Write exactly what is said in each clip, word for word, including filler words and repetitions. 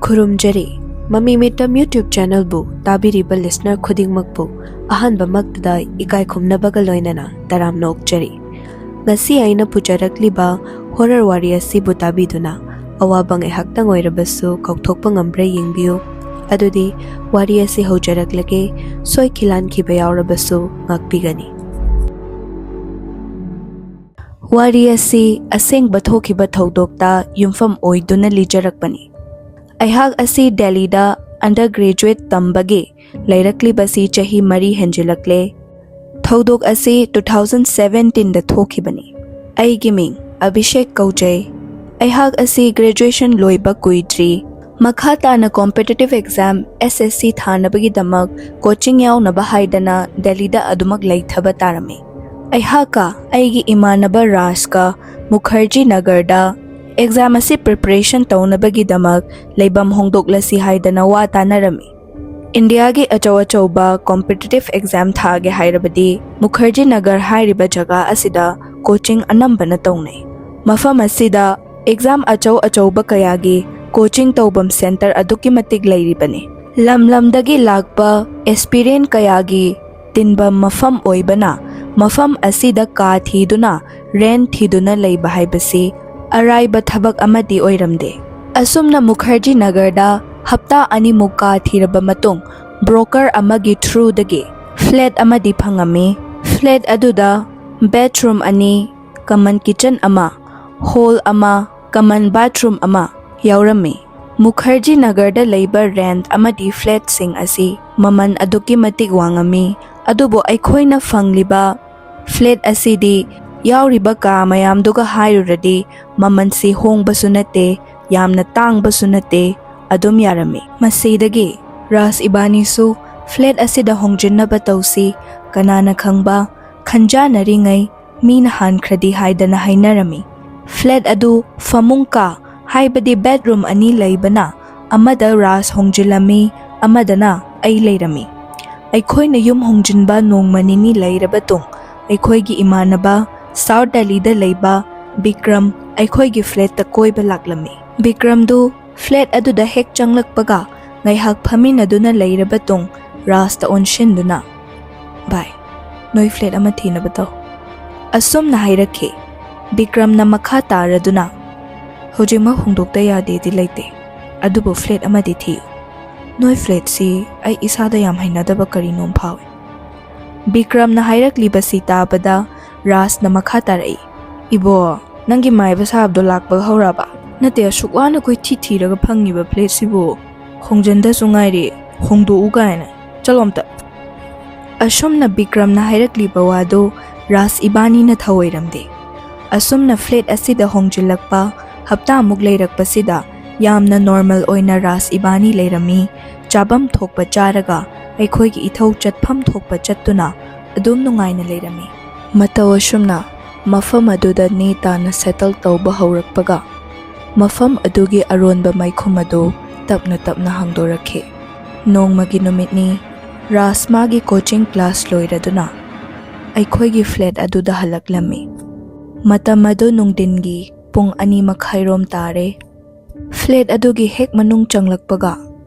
ꯈꯨꯔꯨꯝꯖꯔꯤ꯫ ꯃꯃꯤ ꯃꯤꯇꯝ YouTube ꯆꯦꯅꯦꯜꯕꯨ ꯇꯥꯕꯤꯔꯤꯕ listener ꯈꯨꯗꯤꯡꯃꯛꯄꯨ ꯑꯍꯥꯟꯕꯃꯛꯇꯗ ꯏꯀꯥꯏ ꯈꯨꯝꯅꯕꯒ ꯂꯣꯏꯅꯅ ꯇꯔꯥꯝꯅ ꯑꯣꯛꯆꯔꯤ꯫ ꯉꯁꯤ ꯑꯩꯅ ꯄꯨꯖꯔꯛꯂꯤꯕ ꯍꯣꯔꯔ ꯋꯥꯔꯤ ꯑꯁꯤꯕꯨ ꯇꯥꯕꯤꯗꯨꯅ ꯑꯋꯥꯕ ꯉꯥꯏꯍꯥꯛꯇꯪ ꯑꯣꯏꯔꯕꯁꯨ ꯀꯥꯎꯊꯣꯛꯄ ꯉꯝꯕ꯭ꯔꯥ ꯌꯦꯡꯕꯤꯌꯨ꯫ ꯑꯗꯨꯗꯤ ꯋꯥꯔꯤ ꯑꯁꯤ ꯍꯧꯖꯔꯛꯂꯒꯦ꯫ ꯁꯣꯏꯈꯤ ꯂꯥꯟꯈꯤꯕ ꯌꯥꯎꯔꯕꯁꯨ ꯉꯥꯛꯄꯤꯒꯅꯤ꯫ ꯋꯥꯔꯤ ꯑꯁꯤ ꯑꯁꯦꯡꯕ ꯊꯣꯛꯈꯤꯕ ꯊꯧꯗꯣꯛꯇ ꯌꯨꯝꯐꯝ ꯑꯣꯏꯗꯨꯅ ꯂꯤꯖꯔꯛꯄꯅꯤ꯫ ꯑꯩꯍꯥꯛ ꯑꯁꯤ ꯗꯦꯜꯂꯤꯗ ꯑꯟꯗꯔ ꯒ꯭ꯔꯦꯖꯨꯋꯦꯠ ꯇꯝꯕꯒꯤ ꯂꯩꯔꯛꯂꯤꯕꯁꯤ ꯆꯍꯤ ꯃꯔꯤ ꯍꯦꯟꯖꯤꯜꯂꯛꯂꯦ꯫ ꯊꯧꯗꯣꯛ ꯑꯁꯤ two thousand seventeen ꯗ ꯊꯣꯛꯈꯤꯕꯅꯤ꯫ ꯑꯩꯒꯤ ꯃꯤꯡ ꯑꯚꯤꯁꯦꯛ ꯀꯧꯖꯩ꯫ ꯑꯩꯍꯥꯛ ꯑꯁꯤ ꯒ꯭ꯔꯦꯖꯨꯋꯦꯁꯟ ꯂꯣꯏꯕ ꯀꯨꯏꯗ꯭ꯔꯤ꯫ ꯃꯈꯥ ꯇꯥꯅ competitive exam S S C ꯊꯥꯅꯕꯒꯤꯗꯃꯛ ꯀꯣꯆꯤꯡ ꯌꯥꯎꯅꯕ ꯍꯥꯏꯗꯅ ꯗꯦꯜꯂꯤꯗ ꯑꯗꯨꯃꯛ ꯂꯩꯊꯕ ꯇꯥꯔꯝꯃꯤ꯫ ꯑꯩꯍꯥꯛꯀ ꯑꯩꯒꯤ ꯏꯃꯥꯟꯅꯕ ꯔꯥꯖꯀ ꯃꯨꯈꯔꯖꯤ ꯅꯒꯔꯗ ꯑꯦꯛꯖꯥꯝ ꯑꯁꯤ ꯄ꯭ꯔꯤꯄꯔꯦꯁꯟ ꯇꯧꯅꯕꯒꯤꯗꯃꯛ ꯂꯩꯐꯝ ꯍꯣꯡꯗꯣꯛꯂꯁꯤ ꯍꯥꯏꯗꯅ ꯋꯥ ꯇꯥꯅꯔꯝꯃꯤ꯫ ꯏꯟꯗꯤꯌꯥꯒꯤ ꯑꯆꯧ ꯑꯆꯧꯕ ꯀꯣꯝꯄꯤꯇꯤꯇꯤꯚ ꯑꯦꯛꯖꯥꯝ ꯊꯥꯒꯦ ꯍꯥꯏꯔꯕꯗꯤ ꯃꯨꯈꯔꯖꯤ ꯅꯒꯔ ꯍꯥꯏꯔꯤꯕ ꯖꯒꯥ ꯑꯁꯤꯗ ꯀꯣꯆꯤꯡ ꯑꯅꯝꯕꯅ ꯇꯧꯅꯩ꯫ ꯃꯐꯝ ꯑꯁꯤꯗ ꯑꯦꯛꯖꯥꯝ ꯑꯆꯧ ꯑꯆꯧꯕ ꯀꯌꯥꯒꯤ ꯀꯣꯆꯤꯡ ꯇꯧꯐꯝ ꯁꯦꯟꯇꯔ ꯑꯗꯨꯛꯀꯤ ꯃꯇꯤꯛ ꯂꯩꯔꯤꯕꯅꯤ꯫ ꯂꯝ ꯂꯝꯗꯒꯤ ꯂꯥꯛꯄ ꯑꯦꯁꯄꯤꯔꯦꯟ ꯀꯌꯥꯒꯤ ꯇꯤꯟꯕ ꯃꯐꯝ ꯑꯣꯏꯕꯅ, ꯃꯐꯝ ꯑꯁꯤꯗ ꯀꯥ ꯊꯤꯗꯨꯅ, ꯔꯦꯟ ꯊꯤꯗꯨꯅ ꯂꯩꯕ ꯍꯥꯏꯕꯁꯤ ꯑꯔꯥꯏꯕ ꯊꯕꯛ ꯑꯃꯗꯤ ꯑꯣꯏꯔꯝꯗꯦ꯫ ꯑꯁꯨꯝꯅ ꯃꯨꯈꯔꯖꯤ ꯅꯒꯔꯗ ꯍꯞꯇꯥ ꯑꯅꯤꯃꯨꯛ ꯀꯥ ꯊꯤꯔꯕ ꯃꯇꯨꯡ, ꯕ꯭ꯔꯣꯀꯔ ꯑꯃꯒꯤ ꯊ꯭ꯔꯨꯗꯒꯤ ꯐ꯭ꯂꯦꯠ ꯑꯃꯗꯤ ꯐꯪꯉꯝꯃꯤ꯫ ꯐ꯭ꯂꯦꯠ ꯑꯗꯨꯗ ꯕꯦꯗꯔꯨꯝ ꯑꯅꯤ, ꯀꯃꯟ ꯀꯤꯆꯟ ꯑꯃ, ꯍꯣꯜ ꯑꯃ, ꯀꯃꯟ ꯕꯥꯊꯔꯨꯝ ꯑꯃ ꯌꯥꯎꯔꯝꯃꯤ꯫ ꯃꯨꯈꯔꯖꯤ ꯅꯒꯔꯗ ꯂꯩꯕ ꯔꯦꯟꯠ ꯑꯃꯗꯤ ꯐ꯭ꯂꯦꯠꯁꯤꯡ ꯑꯁꯤ ꯃꯃꯜ ꯑꯗꯨꯛꯀꯤ ꯃꯇꯤꯛ ꯋꯥꯡꯉꯝꯃꯤ, ꯑꯗꯨꯕꯨ ꯑꯩꯈꯣꯏꯅ ꯐꯪꯂꯤꯕ ꯐ꯭ꯂꯦꯠ ꯑꯁꯤꯗꯤ ꯌꯥꯎꯔꯤꯕ ꯀꯥ ꯃꯌꯥꯝꯗꯨꯒ ꯍꯥꯏꯔꯨꯔꯗꯤ ꯃꯃꯜꯁꯤ ꯍꯣꯡꯕꯁꯨ ꯅꯠꯇꯦ, ꯌꯥꯝꯅ ꯇꯥꯡꯕꯁꯨ ꯅꯠꯇꯦ, ꯑꯗꯨꯝ ꯌꯥꯔꯝꯃꯤ꯫ ꯃꯁꯤꯗꯒꯤ ꯔꯥꯖ ꯏꯕꯥꯅꯤꯁꯨ ꯐ꯭ꯂꯦꯠ ꯑꯁꯤꯗ ꯍꯣꯡꯖꯤꯟꯅꯕ ꯇꯧꯁꯤ, ꯀꯅꯥꯅ ꯈꯪꯕ, ꯈꯟꯖꯥꯅꯔꯤꯉꯩ ꯃꯤꯅ ꯍꯥꯟꯈ꯭ꯔꯗꯤ ꯍꯥꯏꯗꯅ ꯍꯥꯏꯅꯔꯝꯃꯤ꯫ ꯐ꯭ꯂꯦꯠ ꯑꯗꯨ ꯐꯃꯨꯡ ꯀꯥ, ꯍꯥꯏꯕꯗꯤ ꯕꯦꯗꯔꯨꯝ ꯑꯅꯤ ꯂꯩꯕꯅ, ꯑꯃꯗ ꯔꯥꯖ ꯍꯣꯡꯖꯤꯜꯂꯝꯃꯤ, ꯑꯃꯗꯅ ꯑꯩ ꯂꯩꯔꯝꯃꯤ꯫ ꯑꯩꯈꯣꯏꯅ ꯌꯨꯝ ꯍꯣꯡꯖꯤꯟꯕ ꯅꯣꯡꯃ ꯅꯤꯅꯤ ꯂꯩꯔꯕ ꯇꯨꯡ, ꯑꯩꯈꯣꯏꯒꯤ ꯏꯃꯥꯟꯅꯕ ꯁꯥꯎꯠ ꯗꯦꯜꯂꯤꯗ ꯂꯩꯕ ꯕꯤꯀ꯭ꯔꯝ ꯑꯩꯈꯣꯏꯒꯤ ꯐ꯭ꯂꯦꯠꯇ ꯀꯣꯏꯕ ꯂꯥꯛꯂꯝꯃꯤ꯫ ꯕꯤꯀ꯭ꯔꯝꯗꯨ ꯐ꯭ꯂꯦꯠ ꯑꯗꯨꯗ ꯍꯦꯛ ꯆꯪꯂꯛꯄꯒ ꯉꯥꯏꯍꯥꯛ ꯐꯝꯃꯤꯟꯅꯗꯨꯅ ꯂꯩꯔꯕ ꯇꯨꯡ ꯔꯥꯖꯇ ꯑꯣꯟꯁꯤꯟꯗꯨꯅ, "ꯚꯥꯏ, ꯅꯣꯏ ꯐ꯭ꯂꯦꯠ ꯑꯃ ꯊꯤꯅꯕ ꯇꯧ," ꯑꯁꯨꯝꯅ ꯍꯥꯏꯔꯛꯈꯤ꯫ ꯕꯤꯀ꯭ꯔꯝꯅ ꯃꯈꯥ ꯇꯥꯔꯗꯨꯅ, "ꯍꯧꯖꯤꯛꯃꯛ ꯍꯣꯡꯗꯣꯛꯇ ꯌꯥꯗꯦꯗꯤ ꯂꯩꯇꯦ, ꯑꯗꯨꯕꯨ ꯐ꯭ꯂꯦꯠ ꯑꯃꯗꯤ ꯊꯤꯌꯨ꯫ ꯅꯣꯏ ꯐ꯭ꯂꯦꯠꯁꯤ ꯑꯩ ꯏꯁꯥꯗ ꯌꯥꯝ ꯍꯩꯅꯗꯕ ꯀꯔꯤꯅꯣꯝ ꯐꯥꯎꯏ꯫" ꯕꯤꯀ꯭ꯔꯝꯅ ꯍꯥꯏꯔꯛꯂꯤꯕꯁꯤ ꯇꯥꯕꯗ ꯔꯥꯖꯅ ꯃꯈꯥ ꯇꯥꯔꯛꯏ, "ꯏꯕꯣ, ꯅꯪꯒꯤ ꯃꯥꯏꯕ ꯁꯥꯕꯗꯣ ꯂꯥꯛꯄꯒ ꯍꯧꯔꯛꯑꯕ? ꯅꯠꯇꯦ, ꯑꯁꯨꯛ ꯋꯥꯅ ꯀꯣꯏꯊꯤ ꯊꯤꯔꯒ ꯐꯪꯉꯤꯕ ꯐ꯭ꯂꯦꯠꯁꯤꯕꯨ ꯍꯣꯡꯖꯟꯗꯁꯨ ꯉꯥꯏꯔꯤ, ꯍꯣꯡꯗꯣꯛꯎ ꯀꯥꯏꯅ꯫ ꯆꯠꯂꯣ ꯑꯝꯇ꯫" ꯑꯁꯨꯝꯅ ꯕꯤꯀ꯭ꯔꯝꯅ ꯍꯥꯏꯔꯛꯂꯤꯕ ꯋꯥꯗꯨ ꯔꯥꯖ ꯏꯕꯥꯅꯤꯅ ꯊꯧꯑꯣꯏꯔꯝꯗꯦ꯫ ꯑꯁꯨꯝꯅ ꯐ꯭ꯂꯦꯠ ꯑꯁꯤꯗ ꯍꯣꯡꯖꯤꯜꯂꯛꯄ ꯍꯞꯇꯥꯃꯨꯛ ꯂꯩꯔꯛꯄꯁꯤꯗ ꯌꯥꯝꯅ ꯅꯣꯔꯃꯦꯜ ꯑꯣꯏꯅ ꯔꯥꯖ ꯏꯕꯥꯅꯤ ꯂꯩꯔꯝꯃꯤ꯫ ꯆꯥꯐꯝ ꯊꯣꯛꯄ ꯆꯥꯔꯒ ꯑꯩꯈꯣꯏꯒꯤ ꯏꯊꯧ ꯆꯠꯐꯝ ꯊꯣꯛꯄ ꯆꯠꯇꯨꯅ ꯑꯗꯨꯝ ꯅꯨꯡꯉꯥꯏꯅ ꯂꯩꯔꯝꯃꯤ꯫ ꯃꯇꯧ ꯑꯁꯨꯝꯅ ꯃꯐꯝ ꯑꯗꯨꯗ ꯅꯦ ꯇꯥꯅ ꯁꯦꯇꯜ ꯇꯧꯕ ꯍꯧꯔꯛꯄꯒ ꯃꯐꯝ ꯑꯗꯨꯒꯤ ꯑꯔꯣꯟꯕ ꯃꯥꯏꯈꯨꯝ ꯑꯗꯨ ꯇꯞꯅ ꯇꯞꯅ ꯍꯥꯡꯗꯣꯔꯛꯈꯤ꯫ ꯅꯣꯡꯃꯒꯤ ꯅꯨꯃꯤꯠꯅꯤ꯫ ꯔꯥꯖ ꯃꯥꯒꯤ ꯀꯣꯆꯤꯡ ꯀ꯭ꯂꯥꯁ ꯂꯣꯏꯔꯗꯨꯅ ꯑꯩꯈꯣꯏꯒꯤ ꯐ꯭ꯂꯦꯠ ꯑꯗꯨꯗ ꯍꯜꯂꯛꯂꯝꯃꯤ꯫ ꯃꯇꯝ ꯑꯗꯨ ꯅꯨꯡꯊꯤꯟꯒꯤ ꯄꯨꯡ ꯑꯅꯤ ꯃꯈꯥꯏꯔꯣꯝ ꯇꯥꯔꯦ꯫ ꯐ꯭ꯂꯦꯠ ꯑꯗꯨꯒꯤ ꯍꯦꯛ ꯃꯅꯨꯡ ꯆꯪꯂꯛꯄꯒ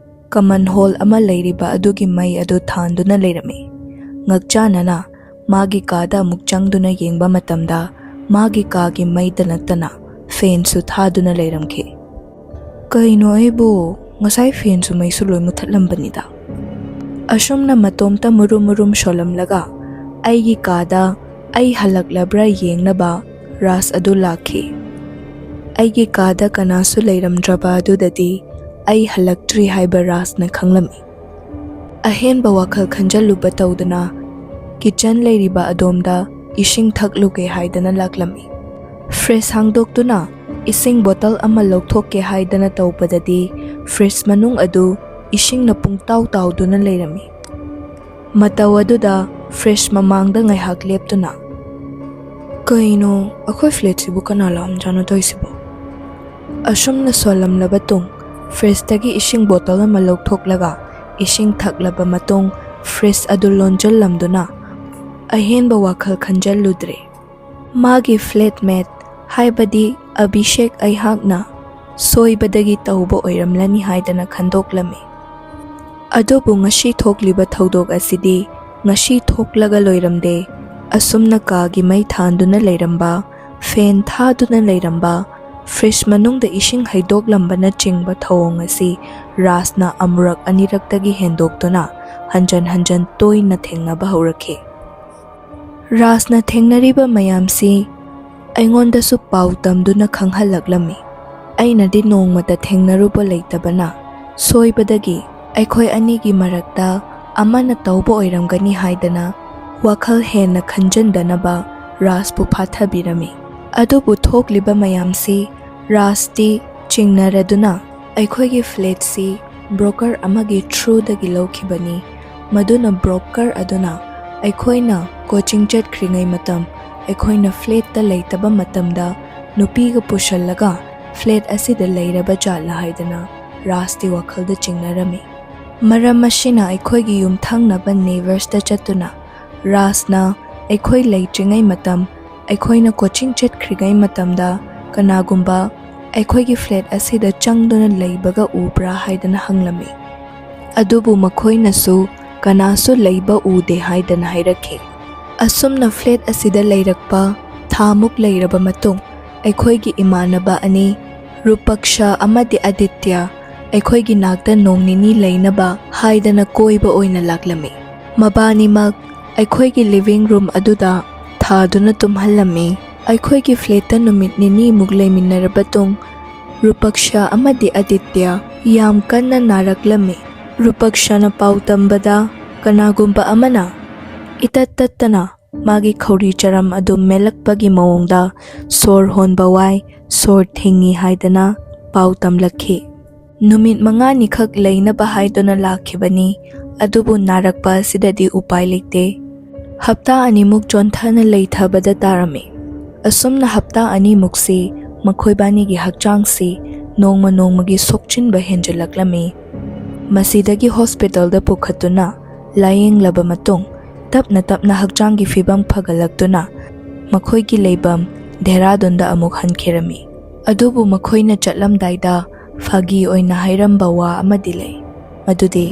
ꯀꯃꯟ ꯍꯣꯜ ꯑꯃ ꯂꯩꯔꯤꯕ ꯑꯗꯨꯒꯤ ꯃꯩ ꯑꯗꯨ ꯊꯥꯟꯗꯨꯅ ꯂꯩꯔꯝꯃꯤ꯫ ꯉꯛꯆꯥꯅꯅ ꯃꯥꯒꯤ ꯀꯥꯗ ꯑꯃꯨꯛ ꯆꯪꯗꯨꯅ ꯌꯦꯡꯕ ꯃꯇꯝꯗ ꯃꯥꯒꯤ ꯀꯥꯒꯤ ꯃꯩꯗ ꯅꯠꯇꯅ ꯐꯦꯟꯁꯨ ꯊꯥꯗꯨꯅ ꯂꯩꯔꯝꯈꯤ꯫ "ꯀꯩꯅꯣ ꯑꯩꯕꯨ? ꯉꯁꯥꯏ ꯐꯦꯟꯁꯨ ꯃꯩꯁꯨ ꯂꯣꯏ ꯃꯨꯊꯠꯂꯝꯕꯅꯤꯗ꯫" ꯑꯁꯨꯝꯅ ꯃꯇꯣꯝꯇ ꯃꯨꯔꯨꯝ ꯃꯨꯔꯨꯝ ꯁꯣꯜꯂꯝꯂꯒ ꯑꯩꯒꯤ ꯀꯥꯗ ꯑꯩ ꯍꯜꯂꯛꯂꯕ꯭ꯔꯥ ꯌꯦꯡꯅꯕ ꯔꯥꯖ ꯑꯗꯨ ꯂꯥꯛꯈꯤ꯫ ꯑꯩꯒꯤ ꯀꯥꯗ ꯀꯅꯥꯁꯨ ꯂꯩꯔꯝꯗ꯭ꯔꯕ ꯑꯗꯨꯗꯗꯤ ꯑꯩ ꯍꯜꯂꯛꯇ꯭ꯔꯤ ꯍꯥꯏꯕ ꯔꯥꯖꯅ ꯈꯪꯂꯝꯃꯤ꯫ ꯑꯍꯦꯟꯕ ꯋꯥꯈꯜ ꯈꯟꯖꯜꯂꯨꯕ ꯇꯧꯗꯨꯅ ꯀꯤꯆꯟ ꯂꯩꯔꯤꯕ ꯑꯗꯣꯝꯗ ꯏꯁꯤꯡ ꯊꯛꯂꯨꯒꯦ ꯍꯥꯏꯗꯅ ꯂꯥꯛꯂꯝꯃꯤ꯫ ꯐ꯭ꯔꯤꯖ ꯍꯥꯡꯗꯣꯛꯇꯨꯅ ꯏꯁꯤꯡ ꯕꯣꯇꯜ ꯑꯃ ꯂꯧꯊꯣꯛꯀꯦ ꯍꯥꯏꯗꯅ ꯇꯧꯕꯗꯗꯤ ꯐ꯭ꯔꯤꯖ ꯃꯅꯨꯡ ꯑꯗꯨ ꯏꯁꯤꯡꯅ ꯄꯨꯡꯇꯥꯎ ꯇꯥꯎꯗꯨꯅ ꯂꯩꯔꯝꯃꯤ꯫ ꯃꯇꯧ ꯑꯗꯨꯗ ꯐ꯭ꯔꯤꯖ ꯃꯃꯥꯡꯗ ꯉꯥꯏꯍꯥꯛ ꯂꯦꯞꯇꯨꯅ, "ꯀꯩꯅꯣ, ꯑꯩꯈꯣꯏ ꯐ꯭ꯂꯦꯠꯁꯤꯕꯨ ꯀꯅꯥ ꯂꯥꯛꯑꯝꯖꯥꯠꯅꯣ ꯇꯧꯔꯤꯁꯤꯕꯣ?" ꯑꯁꯨꯝꯅ ꯁꯣꯜꯂꯝꯂꯕ ꯇꯨꯡ ꯐ꯭ꯔꯤꯖꯇꯒꯤ ꯏꯁꯤꯡ ꯕꯣꯇꯜ ꯑꯃ ꯂꯧꯊꯣꯛꯂꯒ ꯏꯁꯤꯡ ꯊꯛꯂꯕ ꯃꯇꯨꯡ ꯐ꯭ꯔꯤꯖ ꯑꯗꯨ ꯂꯣꯟꯖꯜꯂꯝꯗꯨꯅ ꯑꯍꯦꯟꯕ ꯋꯥꯈꯜ ꯈꯟꯖꯜꯂꯨꯗ꯭ꯔꯦ꯫ ꯃꯥꯒꯤ ꯐ꯭ꯂꯦꯠꯃꯦꯠ ꯍꯥꯏꯕꯗꯤ ꯑꯚꯤꯁꯦꯛ ꯑꯩꯍꯥꯛꯅ ꯁꯣꯏꯕꯗꯒꯤ ꯇꯧꯕ ꯑꯣꯏꯔꯝꯂꯅꯤ ꯍꯥꯏꯗꯅ ꯈꯟꯗꯣꯛꯂꯝꯃꯤ꯫ ꯑꯗꯨꯕꯨ ꯉꯁꯤ ꯊꯣꯛꯂꯤꯕ ꯊꯧꯗꯣꯛ ꯑꯁꯤꯗꯤ ꯉꯁꯤ ꯊꯣꯛꯂꯒ ꯂꯣꯏꯔꯝꯗꯦ꯫ ꯑꯁꯨꯝꯅ ꯀꯥꯒꯤ ꯃꯩ ꯊꯥꯟꯗꯨꯅ ꯂꯩꯔꯝꯕ, ꯐꯦꯟ ꯊꯥꯗꯨꯅ ꯂꯩꯔꯝꯕ, ꯐ꯭ꯔꯤꯖ ꯃꯅꯨꯡꯗ ꯏꯁꯤꯡ ꯍꯩꯗꯣꯛꯂꯝꯕꯅꯆꯤꯡꯕ ꯊꯧꯑꯣꯡ ꯑꯁꯤ ꯔꯥꯖꯅ ꯑꯃꯨꯔꯛ ꯑꯅꯤꯔꯛꯇꯒꯤ ꯍꯦꯟꯗꯣꯛꯇꯨꯅ ꯍꯟꯖꯟ ꯍꯟꯖꯟ ꯇꯣꯏꯅ ꯊꯦꯡꯅꯕ ꯍꯧꯔꯛꯈꯤ꯫ ꯔꯥꯖꯅ ꯊꯦꯡꯅꯔꯤꯕ ꯃꯌꯥꯝꯁꯤ ꯑꯩꯉꯣꯟꯗꯁꯨ ꯄꯥꯎ ꯇꯝꯗꯨꯅ ꯈꯪꯍꯜꯂꯛꯂꯝꯃꯤ꯫ ꯑꯩꯅꯗꯤ ꯅꯣꯡꯃꯇ ꯊꯦꯡꯅꯔꯨꯕ ꯂꯩꯇꯕꯅ, ꯁꯣꯏꯕꯗꯒꯤ ꯑꯩꯈꯣꯏ ꯑꯅꯤꯒꯤ ꯃꯔꯛꯇ ꯑꯃꯅ ꯇꯧꯕ ꯑꯣꯏꯔꯝꯒꯅꯤ ꯍꯥꯏꯗꯅ ꯋꯥꯈꯜ ꯍꯦꯟꯅ ꯈꯟꯖꯟꯗꯅꯕ ꯔꯥꯖꯄꯨ ꯐꯥꯊꯕꯤꯔꯝꯃꯤ꯫ ꯑꯗꯨꯕꯨ ꯊꯣꯛꯂꯤꯕ ꯃꯌꯥꯝꯁꯤ ꯔꯥꯖꯇꯤ ꯆꯤꯡꯅꯔꯗꯨꯅ ꯑꯩꯈꯣꯏꯒꯤ ꯐ꯭ꯂꯦꯠꯁꯤ ꯕ꯭ꯔꯣꯀꯔ ꯑꯃꯒꯤ ꯊ꯭ꯔꯨꯗꯒꯤ ꯂꯧꯈꯤꯕꯅꯤ꯫ ꯃꯗꯨꯅ ꯕ꯭ꯔꯣꯀꯔ ꯑꯗꯨꯅ ꯑꯩꯈꯣꯏꯅ ꯀꯣꯆꯤꯡ ꯆꯠꯈ꯭ꯔꯤꯉꯩ ꯃꯇꯝ, ꯑꯩꯈꯣꯏꯅ ꯐ꯭ꯂꯦꯠꯇ ꯂꯩꯇꯕ ꯃꯇꯝꯗ ꯅꯨꯄꯤꯒ ꯄꯨꯁꯜꯂꯒ ꯐ꯭ꯂꯦꯠ ꯑꯁꯤꯗ ꯂꯩꯔꯕ ꯖꯥꯠꯂ ꯍꯥꯏꯗꯅ ꯔꯥꯖꯇꯤ ꯋꯥꯈꯜꯗ ꯆꯤꯡꯅꯔꯝꯃꯤ꯫ ꯃꯔꯝ ꯑꯁꯤꯅ ꯑꯩꯈꯣꯏꯒꯤ ꯌꯨꯝꯊꯪꯅꯕ ꯅꯦꯕꯔꯁꯇ ꯆꯠꯇꯨꯅ ꯔꯥꯖꯅ ꯑꯩꯈꯣꯏ ꯂꯩꯇ꯭ꯔꯤꯉꯩ ꯃꯇꯝ, ꯑꯩꯈꯣꯏꯅ ꯀꯣꯆꯤꯡ ꯆꯠꯈ꯭ꯔꯤꯉꯩ ꯃꯇꯝꯗ ꯀꯅꯥꯒꯨꯝꯕ ꯑꯩꯈꯣꯏꯒꯤ ꯐ꯭ꯂꯦꯠ ꯑꯁꯤꯗ ꯆꯪꯗꯨꯅ ꯂꯩꯕꯒ ꯎꯕ꯭ꯔꯥ ꯍꯥꯏꯗꯅ ꯍꯪꯂꯝꯃꯤ꯫ ꯑꯗꯨꯕꯨ ꯃꯈꯣꯏꯅꯁꯨ ꯀꯅꯥꯁꯨ ꯂꯩꯕ ꯎꯗꯦ ꯍꯥꯏꯗꯅ ꯍꯥꯏꯔꯛꯈꯤ꯫ ꯑꯁꯨꯝꯅ ꯐ꯭ꯂꯦꯠ ꯑꯁꯤꯗ ꯂꯩꯔꯛꯄ ꯊꯥꯃꯨꯛ ꯂꯩꯔꯕ ꯃꯇꯨꯡ, ꯑꯩꯈꯣꯏꯒꯤ ꯏꯃꯥꯟꯅꯕ ꯑꯅꯤ, ꯔꯨꯄꯛꯁ ꯑꯃꯗꯤ ꯑꯗꯤꯇ꯭ꯌ, ꯑꯩꯈꯣꯏꯒꯤ ꯅꯥꯛꯇ ꯅꯣꯡ ꯅꯤꯅꯤ ꯂꯩꯅꯕ ꯍꯥꯏꯗꯅ ꯀꯣꯏꯕ ꯑꯣꯏꯅ ꯂꯥꯛꯂꯝꯃꯤ꯫ ꯃꯕꯥꯅꯤꯃꯛ ꯑꯩꯈꯣꯏꯒꯤ ꯂꯤꯚꯤꯡ ꯔꯨꯝ ꯑꯗꯨꯗ ꯊꯥꯗꯨꯅ ꯇꯨꯝꯍꯜꯂꯝꯃꯤ꯫ ꯑꯩꯈꯣꯏꯒꯤ ꯐ꯭ꯂꯦꯠꯇ ꯅꯨꯃꯤꯠ ꯅꯤꯅꯤꯃꯨꯛ ꯂꯩꯃꯤꯟꯅꯔꯕ ꯇꯨꯡ, ꯔꯨꯄꯛꯁ ꯑꯃꯗꯤ ꯑꯗꯤꯇ꯭ꯌ ꯌꯥꯝ ꯀꯟꯅ ꯅꯥꯔꯛꯂꯝꯃꯤ꯫ ꯔꯨꯄꯛꯁꯅ ꯄꯥꯎ ꯇꯝꯕꯗ ꯀꯅꯥꯒꯨꯝꯕ ꯑꯃꯅ ꯏꯇꯠ ꯇꯠꯇꯅ ꯃꯥꯒꯤ ꯈꯧꯔꯤ ꯆꯔꯝ ꯑꯗꯨ ꯃꯦꯜꯂꯛꯄꯒꯤ ꯃꯑꯣꯡꯗ ꯁꯣꯔ ꯍꯣꯟꯕ ꯋꯥꯏ, ꯁꯣꯔ ꯊꯤꯡꯉꯤ ꯍꯥꯏꯗꯅ ꯄꯥꯎ ꯇꯝꯂꯛꯈꯤ꯫ ꯅꯨꯃꯤꯠ ꯃꯉꯥꯅꯤꯈꯛ ꯂꯩꯅꯕ ꯍꯥꯏꯗꯨꯅ ꯂꯥꯛꯈꯤꯕꯅꯤ, ꯑꯗꯨꯕꯨ ꯅꯥꯔꯛꯄ ꯑꯁꯤꯗꯗꯤ ꯎꯄꯥꯏ ꯂꯩꯇꯦ꯫ ꯍꯞꯇꯥ ꯑꯅꯤꯃꯨꯛ ꯆꯣꯟꯊꯅ ꯂꯩꯊꯕꯗ ꯇꯥꯔꯝꯃꯤ꯫ ꯑꯁꯨꯝꯅ ꯍꯞꯇꯥ ꯑꯅꯤꯃꯨꯛꯁꯤ ꯃꯈꯣꯏꯕꯥꯅꯤꯒꯤ ꯍꯛꯆꯥꯡꯁꯤ ꯅꯣꯡꯃ ꯅꯣꯡꯃꯒꯤ ꯁꯣꯛꯆꯤꯟꯕ ꯍꯦꯟꯖꯤꯜꯂꯛꯂꯝꯃꯤ꯫ ꯃꯁꯤꯗꯒꯤ ꯍꯣꯁꯄꯤꯇꯥꯜꯗ ꯄꯨꯈꯠꯇꯨꯅ ꯂꯥꯌꯦꯡꯂꯕ ꯃꯇꯨꯡ, ꯇꯞꯅ ꯇꯞꯅ ꯍꯛꯆꯥꯡꯒꯤ ꯐꯤꯕꯝ ꯐꯒꯠꯂꯛꯇꯨꯅ ꯃꯈꯣꯏꯒꯤ ꯂꯩꯐꯝ ꯙꯦꯔꯥꯗꯨꯟꯗ ꯑꯃꯨꯛ ꯍꯟꯈꯤꯔꯝꯃꯤ꯫ ꯑꯗꯨꯕꯨ ꯃꯈꯣꯏꯅ ꯆꯠꯂꯝꯗꯥꯏꯗ ꯐꯥꯒꯤ ꯑꯣꯏꯅ ꯍꯥꯏꯔꯝꯕ ꯋꯥ ꯑꯃꯗꯤ ꯂꯩ, ꯃꯗꯨꯗꯤ,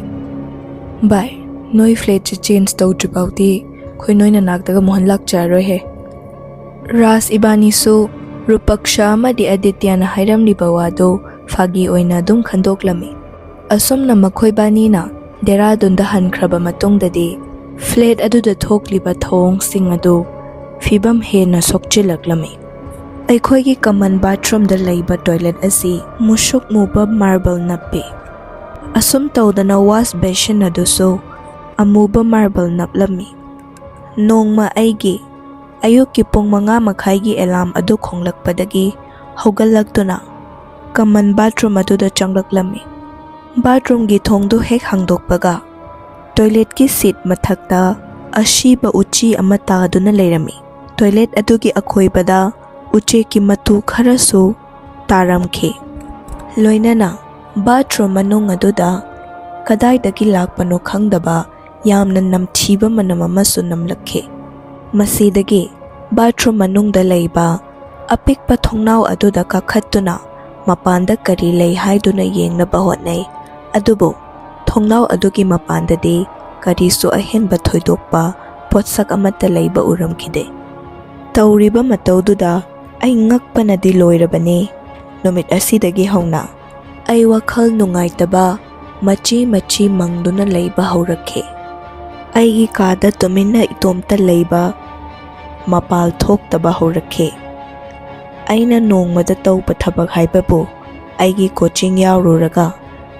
"ꯚꯥꯏ, ꯅꯣꯏ ꯐ꯭ꯂꯦꯠꯁꯦ ꯆꯦꯟꯖ ꯇꯧꯗ꯭ꯔꯤ ꯐꯥꯎꯗꯤ ꯑꯩꯈꯣꯏ ꯅꯣꯏ ꯅꯅꯥꯛꯇꯒ ꯑꯃꯨꯛ ꯍꯟ ꯂꯥꯛꯆꯔꯔꯣꯏꯍꯦ"꯫ ꯔꯥꯖ ꯏꯕꯥꯅꯤꯁꯨ ꯔꯨꯄꯛꯁꯥ ꯑꯃꯗꯤ ꯑꯗꯤꯇ꯭ꯌꯅ ꯍꯥꯏꯔꯝꯂꯤꯕ ꯋꯥꯗꯨ ꯐꯥꯒꯤ ꯑꯣꯏꯅ ꯑꯗꯨꯝ ꯈꯟꯗꯣꯛꯂꯝꯃꯤ꯫ ꯑꯁꯨꯝꯅ ꯃꯈꯣꯏꯕꯥꯅꯤꯅ ꯗꯦꯔꯥꯗꯨꯟꯗ ꯍꯟꯈ꯭ꯔꯕ ꯃꯇꯨꯡꯗꯗꯤ ꯐ꯭ꯂꯦꯠ ꯑꯗꯨꯗ ꯊꯣꯛꯂꯤꯕ ꯊꯧꯑꯣꯡꯁꯤꯡ ꯑꯗꯨ ꯐꯤꯕꯝ ꯍꯦꯟꯅ ꯁꯣꯛꯆꯤꯜꯂꯛꯂꯝꯃꯤ꯫ ꯑꯩꯈꯣꯏꯒꯤ ꯀꯃꯟ ꯕꯥꯊꯔꯨꯝꯗ ꯂꯩꯕ ꯇꯣꯏꯂꯦꯠ ꯑꯁꯤ ꯃꯨꯁꯨꯛ ꯃꯨꯕ ꯃꯥꯔꯕꯜ ꯅꯞꯄꯤ꯫ ꯑꯁꯨꯝ ꯇꯧꯗꯅ ꯋꯥꯁ ꯕꯦꯁꯤꯟ ꯑꯗꯨꯁꯨ ꯑꯃꯨꯕ ꯃꯥꯔꯕꯜ ꯅꯞꯂꯝꯃꯤ꯫ ꯅꯣꯡꯃ ꯑꯩꯒꯤ ꯑꯌꯨꯛꯀꯤ ꯄꯨꯡ ꯃꯉꯥ ꯃꯈꯥꯏꯒꯤ ꯑꯦꯂꯥꯔꯝ ꯑꯗꯨ ꯈꯣꯡꯂꯛꯄꯗꯒꯤ ꯍꯧꯒꯠꯂꯛꯇꯨꯅ ꯀꯃꯟ ꯕꯥꯊꯔꯨꯝ ꯑꯗꯨꯗ ꯆꯪꯂꯛꯂꯝꯃꯤ꯫ ꯕꯥꯊꯔꯨꯝꯒꯤ ꯊꯣꯡꯗꯨ ꯍꯦꯛ ꯍꯥꯡꯗꯣꯛꯄꯒ, ꯇꯣꯏꯂꯦꯠꯀꯤ ꯁꯤꯠ ꯃꯊꯛꯇ ꯑꯁꯤꯕ ꯎꯆꯤ ꯑꯃ ꯇꯥꯗꯨꯅ ꯂꯩꯔꯝꯃꯤ꯫ ꯇꯣꯏꯂꯦꯠ ꯑꯗꯨꯒꯤ ꯑꯀꯣꯏꯕꯗ ꯎꯆꯦꯛꯀꯤ ꯃꯇꯨ ꯈꯔꯁꯨ ꯇꯥꯔꯝꯈꯤ꯫ ꯂꯣꯏꯅꯅ ꯕꯥꯊꯔꯨꯝ ꯃꯅꯨꯡ ꯑꯗꯨꯗ ꯀꯗꯥꯏꯗꯒꯤ ꯂꯥꯛꯄꯅꯣ ꯈꯪꯗꯕ ꯌꯥꯝꯅ ꯅꯝꯊꯤꯕ ꯃꯅꯝ ꯑꯃꯁꯨ ꯅꯝꯂꯛꯈꯤ꯫ ꯃꯁꯤꯗꯒꯤ ꯕꯥꯊꯔꯨꯝ ꯃꯅꯨꯡꯗ ꯂꯩꯕ ꯑꯄꯤꯛꯄ ꯊꯣꯡꯅꯥꯎ ꯑꯗꯨꯗ ꯀꯥꯈꯠꯇꯨꯅ ꯃꯄꯥꯟꯗ ꯀꯔꯤ ꯂꯩ ꯍꯥꯏꯗꯨꯅ ꯌꯦꯡꯅꯕ ꯍꯣꯠꯅꯩ꯫ ꯑꯗꯨꯕꯨ ꯊꯣꯡꯅꯥꯎ ꯑꯗꯨꯒꯤ ꯃꯄꯥꯟꯗꯗꯤ ꯀꯔꯤꯁꯨ ꯑꯍꯦꯟꯕ ꯊꯣꯏꯗꯣꯛꯄ ꯄꯣꯠꯁꯛ ꯑꯃꯠꯇ ꯂꯩꯕ ꯎꯔꯝꯈꯤꯗꯦ꯫ ꯇꯧꯔꯤꯕ ꯃꯇꯧꯗꯨꯗ ꯑꯩ ꯉꯛꯄꯅꯗꯤ ꯂꯣꯏꯔꯕꯅꯤ꯫ ꯅꯨꯃꯤꯠ ꯑꯁꯤꯗꯒꯤ ꯍꯧꯅ ꯑꯩ ꯋꯥꯈꯜ ꯅꯨꯡꯉꯥꯏꯇꯕ ꯃꯆꯤ ꯃꯆꯤ ꯃꯪꯗꯨꯅ ꯂꯩꯕ ꯍꯧꯔꯛꯈꯤ꯫ ꯑꯩꯒꯤ ꯀꯥꯗ ꯇꯨꯃꯤꯟꯅ ꯏꯇꯣꯝꯇ ꯂꯩꯕ, ꯃꯄꯥꯜ ꯊꯣꯛꯇꯕ ꯍꯧꯔꯛꯈꯤ꯫ ꯑꯩꯅ ꯅꯣꯡꯃꯗ ꯇꯧꯕ ꯊꯕꯛ ꯍꯥꯏꯕꯕꯨ ꯑꯩꯒꯤ ꯀꯣꯆꯤꯡ ꯌꯥꯎꯔꯨꯔꯒ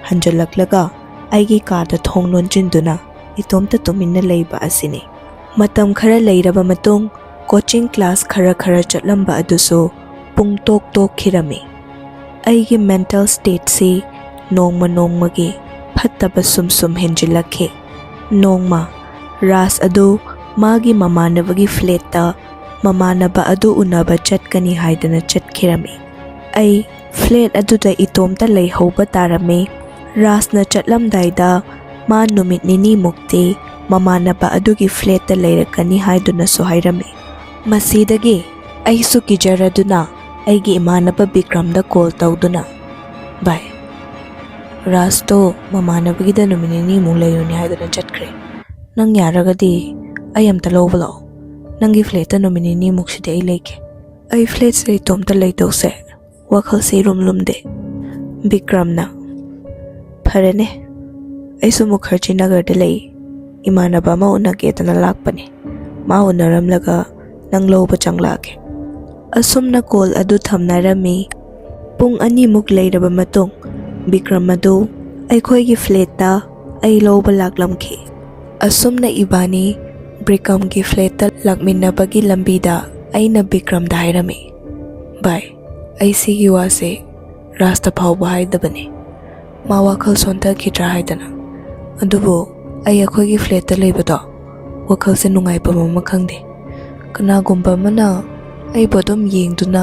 ꯍꯟꯖꯜꯂꯛꯂꯒ ꯑꯩꯒꯤ ꯀꯥꯗ ꯊꯣꯡ ꯂꯣꯟꯁꯤꯟꯗꯨꯅ ꯏꯇꯣꯝꯇ ꯇꯨꯃꯤꯟꯅ ꯂꯩꯕ ꯑꯁꯤꯅꯤ꯫ ꯃꯇꯝ ꯈꯔ ꯂꯩꯔꯕ ꯃꯇꯨꯡ ꯀꯣꯆꯤꯡ ꯀ꯭ꯂꯥꯁ ꯈꯔ ꯈꯔ ꯆꯠꯂꯝꯕ ꯑꯗꯨꯁꯨ ꯄꯨꯡ ꯇꯣꯛ ꯇꯣꯛꯈꯤꯔꯝꯃꯤ꯫ ꯑꯩꯒꯤ ꯃꯦꯟꯇꯦꯜ ꯁ꯭ꯇꯦꯠꯁꯤ ꯅꯣꯡꯃ ꯅꯣꯡꯃꯒꯤ ꯐꯠꯇꯕ ꯁꯨꯝ ꯁꯨꯝ ꯍꯦꯟꯖꯤꯜꯂꯛꯈꯤ꯫ ꯅꯣꯡꯃ ꯔꯥꯖ ꯑꯗꯨ ꯃꯥꯒꯤ ꯃꯃꯥꯟꯅꯕꯒꯤ ꯐ꯭ꯂꯦꯠꯇ ꯃꯃꯥꯟꯅꯕ ꯑꯗꯨ ꯎꯅꯕ ꯆꯠꯀꯅꯤ ꯍꯥꯏꯗꯨꯅ ꯆꯠꯈꯤꯔꯝꯃꯤ꯫ ꯑꯩ ꯐ꯭ꯂꯦꯠ ꯑꯗꯨꯗ ꯏꯇꯣꯝꯇ ꯂꯩꯍꯧꯕ ꯇꯥꯔꯝꯃꯤ꯫ ꯔꯥꯖꯅ ꯆꯠꯂꯝꯗꯥꯏꯗ ꯃꯥ ꯅꯨꯃꯤꯠ ꯅꯤꯅꯤꯃꯨꯛꯇꯤ ꯃꯃꯥꯟꯅꯕ ꯑꯗꯨꯒꯤ ꯐ꯭ꯂꯦꯠꯇ ꯂꯩꯔꯛꯀꯅꯤ ꯍꯥꯏꯗꯨꯅꯁꯨ ꯍꯥꯏꯔꯝꯃꯤ꯫ ꯃꯁꯤꯗꯒꯤ ꯑꯩꯁꯨ ꯀꯤꯖꯔꯗꯨꯅ ꯑꯩꯒꯤ ꯏꯃꯥꯟꯅꯕ ꯕꯤꯀ꯭ꯔꯝꯗ ꯀꯣꯜ ꯇꯧꯗꯨꯅ, "ꯚꯥꯏ, ꯔꯥꯖꯇꯣ ꯃꯃꯥꯟꯅꯕꯒꯤꯗ ꯅꯨꯃꯤꯠ ꯅꯤꯅꯤꯃꯨꯛ ꯂꯩꯔꯨꯅꯤ ꯍꯥꯏꯗꯨꯅ ꯆꯠꯈ꯭ꯔꯦ꯫ ꯅꯪ ꯌꯥꯔꯒꯗꯤ ꯑꯩ ꯑꯝꯇ ꯂꯧꯕ ꯂꯥꯛꯑꯣ꯫ ꯅꯪꯒꯤ ꯐ꯭ꯂꯦꯠꯇ ꯅꯨꯃꯤꯠ ꯅꯤꯅꯤꯃꯨꯛꯁꯤꯗꯤ ꯑꯩ ꯂꯩꯒꯦ꯫ ꯑꯩ ꯐ꯭ꯂꯦꯠꯁꯤꯗ ꯏꯇꯣꯝꯇ ꯂꯩꯗꯧꯁꯦ ꯋꯥꯈꯜꯁꯦ ꯏꯔꯨꯝ ꯂꯨꯝꯗꯦ꯫" ꯕꯤꯀ꯭ꯔꯝꯅ, "ꯐꯔꯦꯅꯦ, ꯑꯩꯁꯨ ꯃꯨꯈꯔꯖꯤ ꯅꯒꯔꯗ ꯂꯩ꯫ ꯏꯃꯥꯟꯅꯕ ꯑꯃ ꯎꯅꯒꯦꯗꯅ ꯂꯥꯛꯄꯅꯦ꯫ ꯃꯥ ꯎꯅꯔꯝꯂꯒ ꯅꯪ ꯂꯧꯕ ꯆꯪꯂꯛꯑꯒꯦ꯫" ꯑꯁꯨꯝꯅ ꯀꯣꯜ ꯑꯗꯨ ꯊꯝꯅꯔꯝꯃꯤ꯫ ꯄꯨꯡ ꯑꯅꯤꯃꯨꯛ ꯂꯩꯔꯕ ꯃꯇꯨꯡ ꯕꯤꯀ꯭ꯔꯝ ꯑꯗꯨ ꯑꯩꯈꯣꯏꯒꯤ ꯐ꯭ꯂꯦꯠꯇ ꯑꯩ ꯂꯧꯕ ꯂꯥꯛꯂꯝꯈꯤ꯫ ꯑꯁꯨꯝꯅ ꯏꯕꯥꯅꯤ ꯕꯤꯀ꯭ꯔꯝꯒꯤ ꯐ꯭ꯂꯦꯠꯇ ꯂꯥꯛꯃꯤꯟꯅꯕꯒꯤ ꯂꯝꯕꯤꯗ ꯑꯩꯅ ꯕꯤꯀ꯭ꯔꯝꯗ ꯍꯥꯏꯔꯝꯃꯤ, "ꯚꯥꯏ, ꯑꯩ ꯁꯤꯒꯤ ꯋꯥꯁꯦ ꯔꯥꯖꯇ ꯐꯥꯎꯕ ꯍꯥꯏꯗꯕꯅꯤ꯫ ꯃꯥ ꯋꯥꯈꯜ ꯁꯣꯟꯊꯈꯤꯗ꯭ꯔꯥ ꯍꯥꯏꯗꯅ꯫ ꯑꯗꯨꯕꯨ ꯑꯩ ꯑꯩꯈꯣꯏꯒꯤ ꯐ꯭ꯂꯦꯠꯇ ꯂꯩꯕꯗꯣ ꯋꯥꯈꯜꯁꯦ ꯅꯨꯡꯉꯥꯏꯐꯝ ꯑꯃ ꯈꯪꯗꯦ꯫ ꯀꯅꯥꯒꯨꯝꯕ ꯑꯃꯅ ꯑꯩꯕꯨ ꯑꯗꯨꯝ ꯌꯦꯡꯗꯨꯅ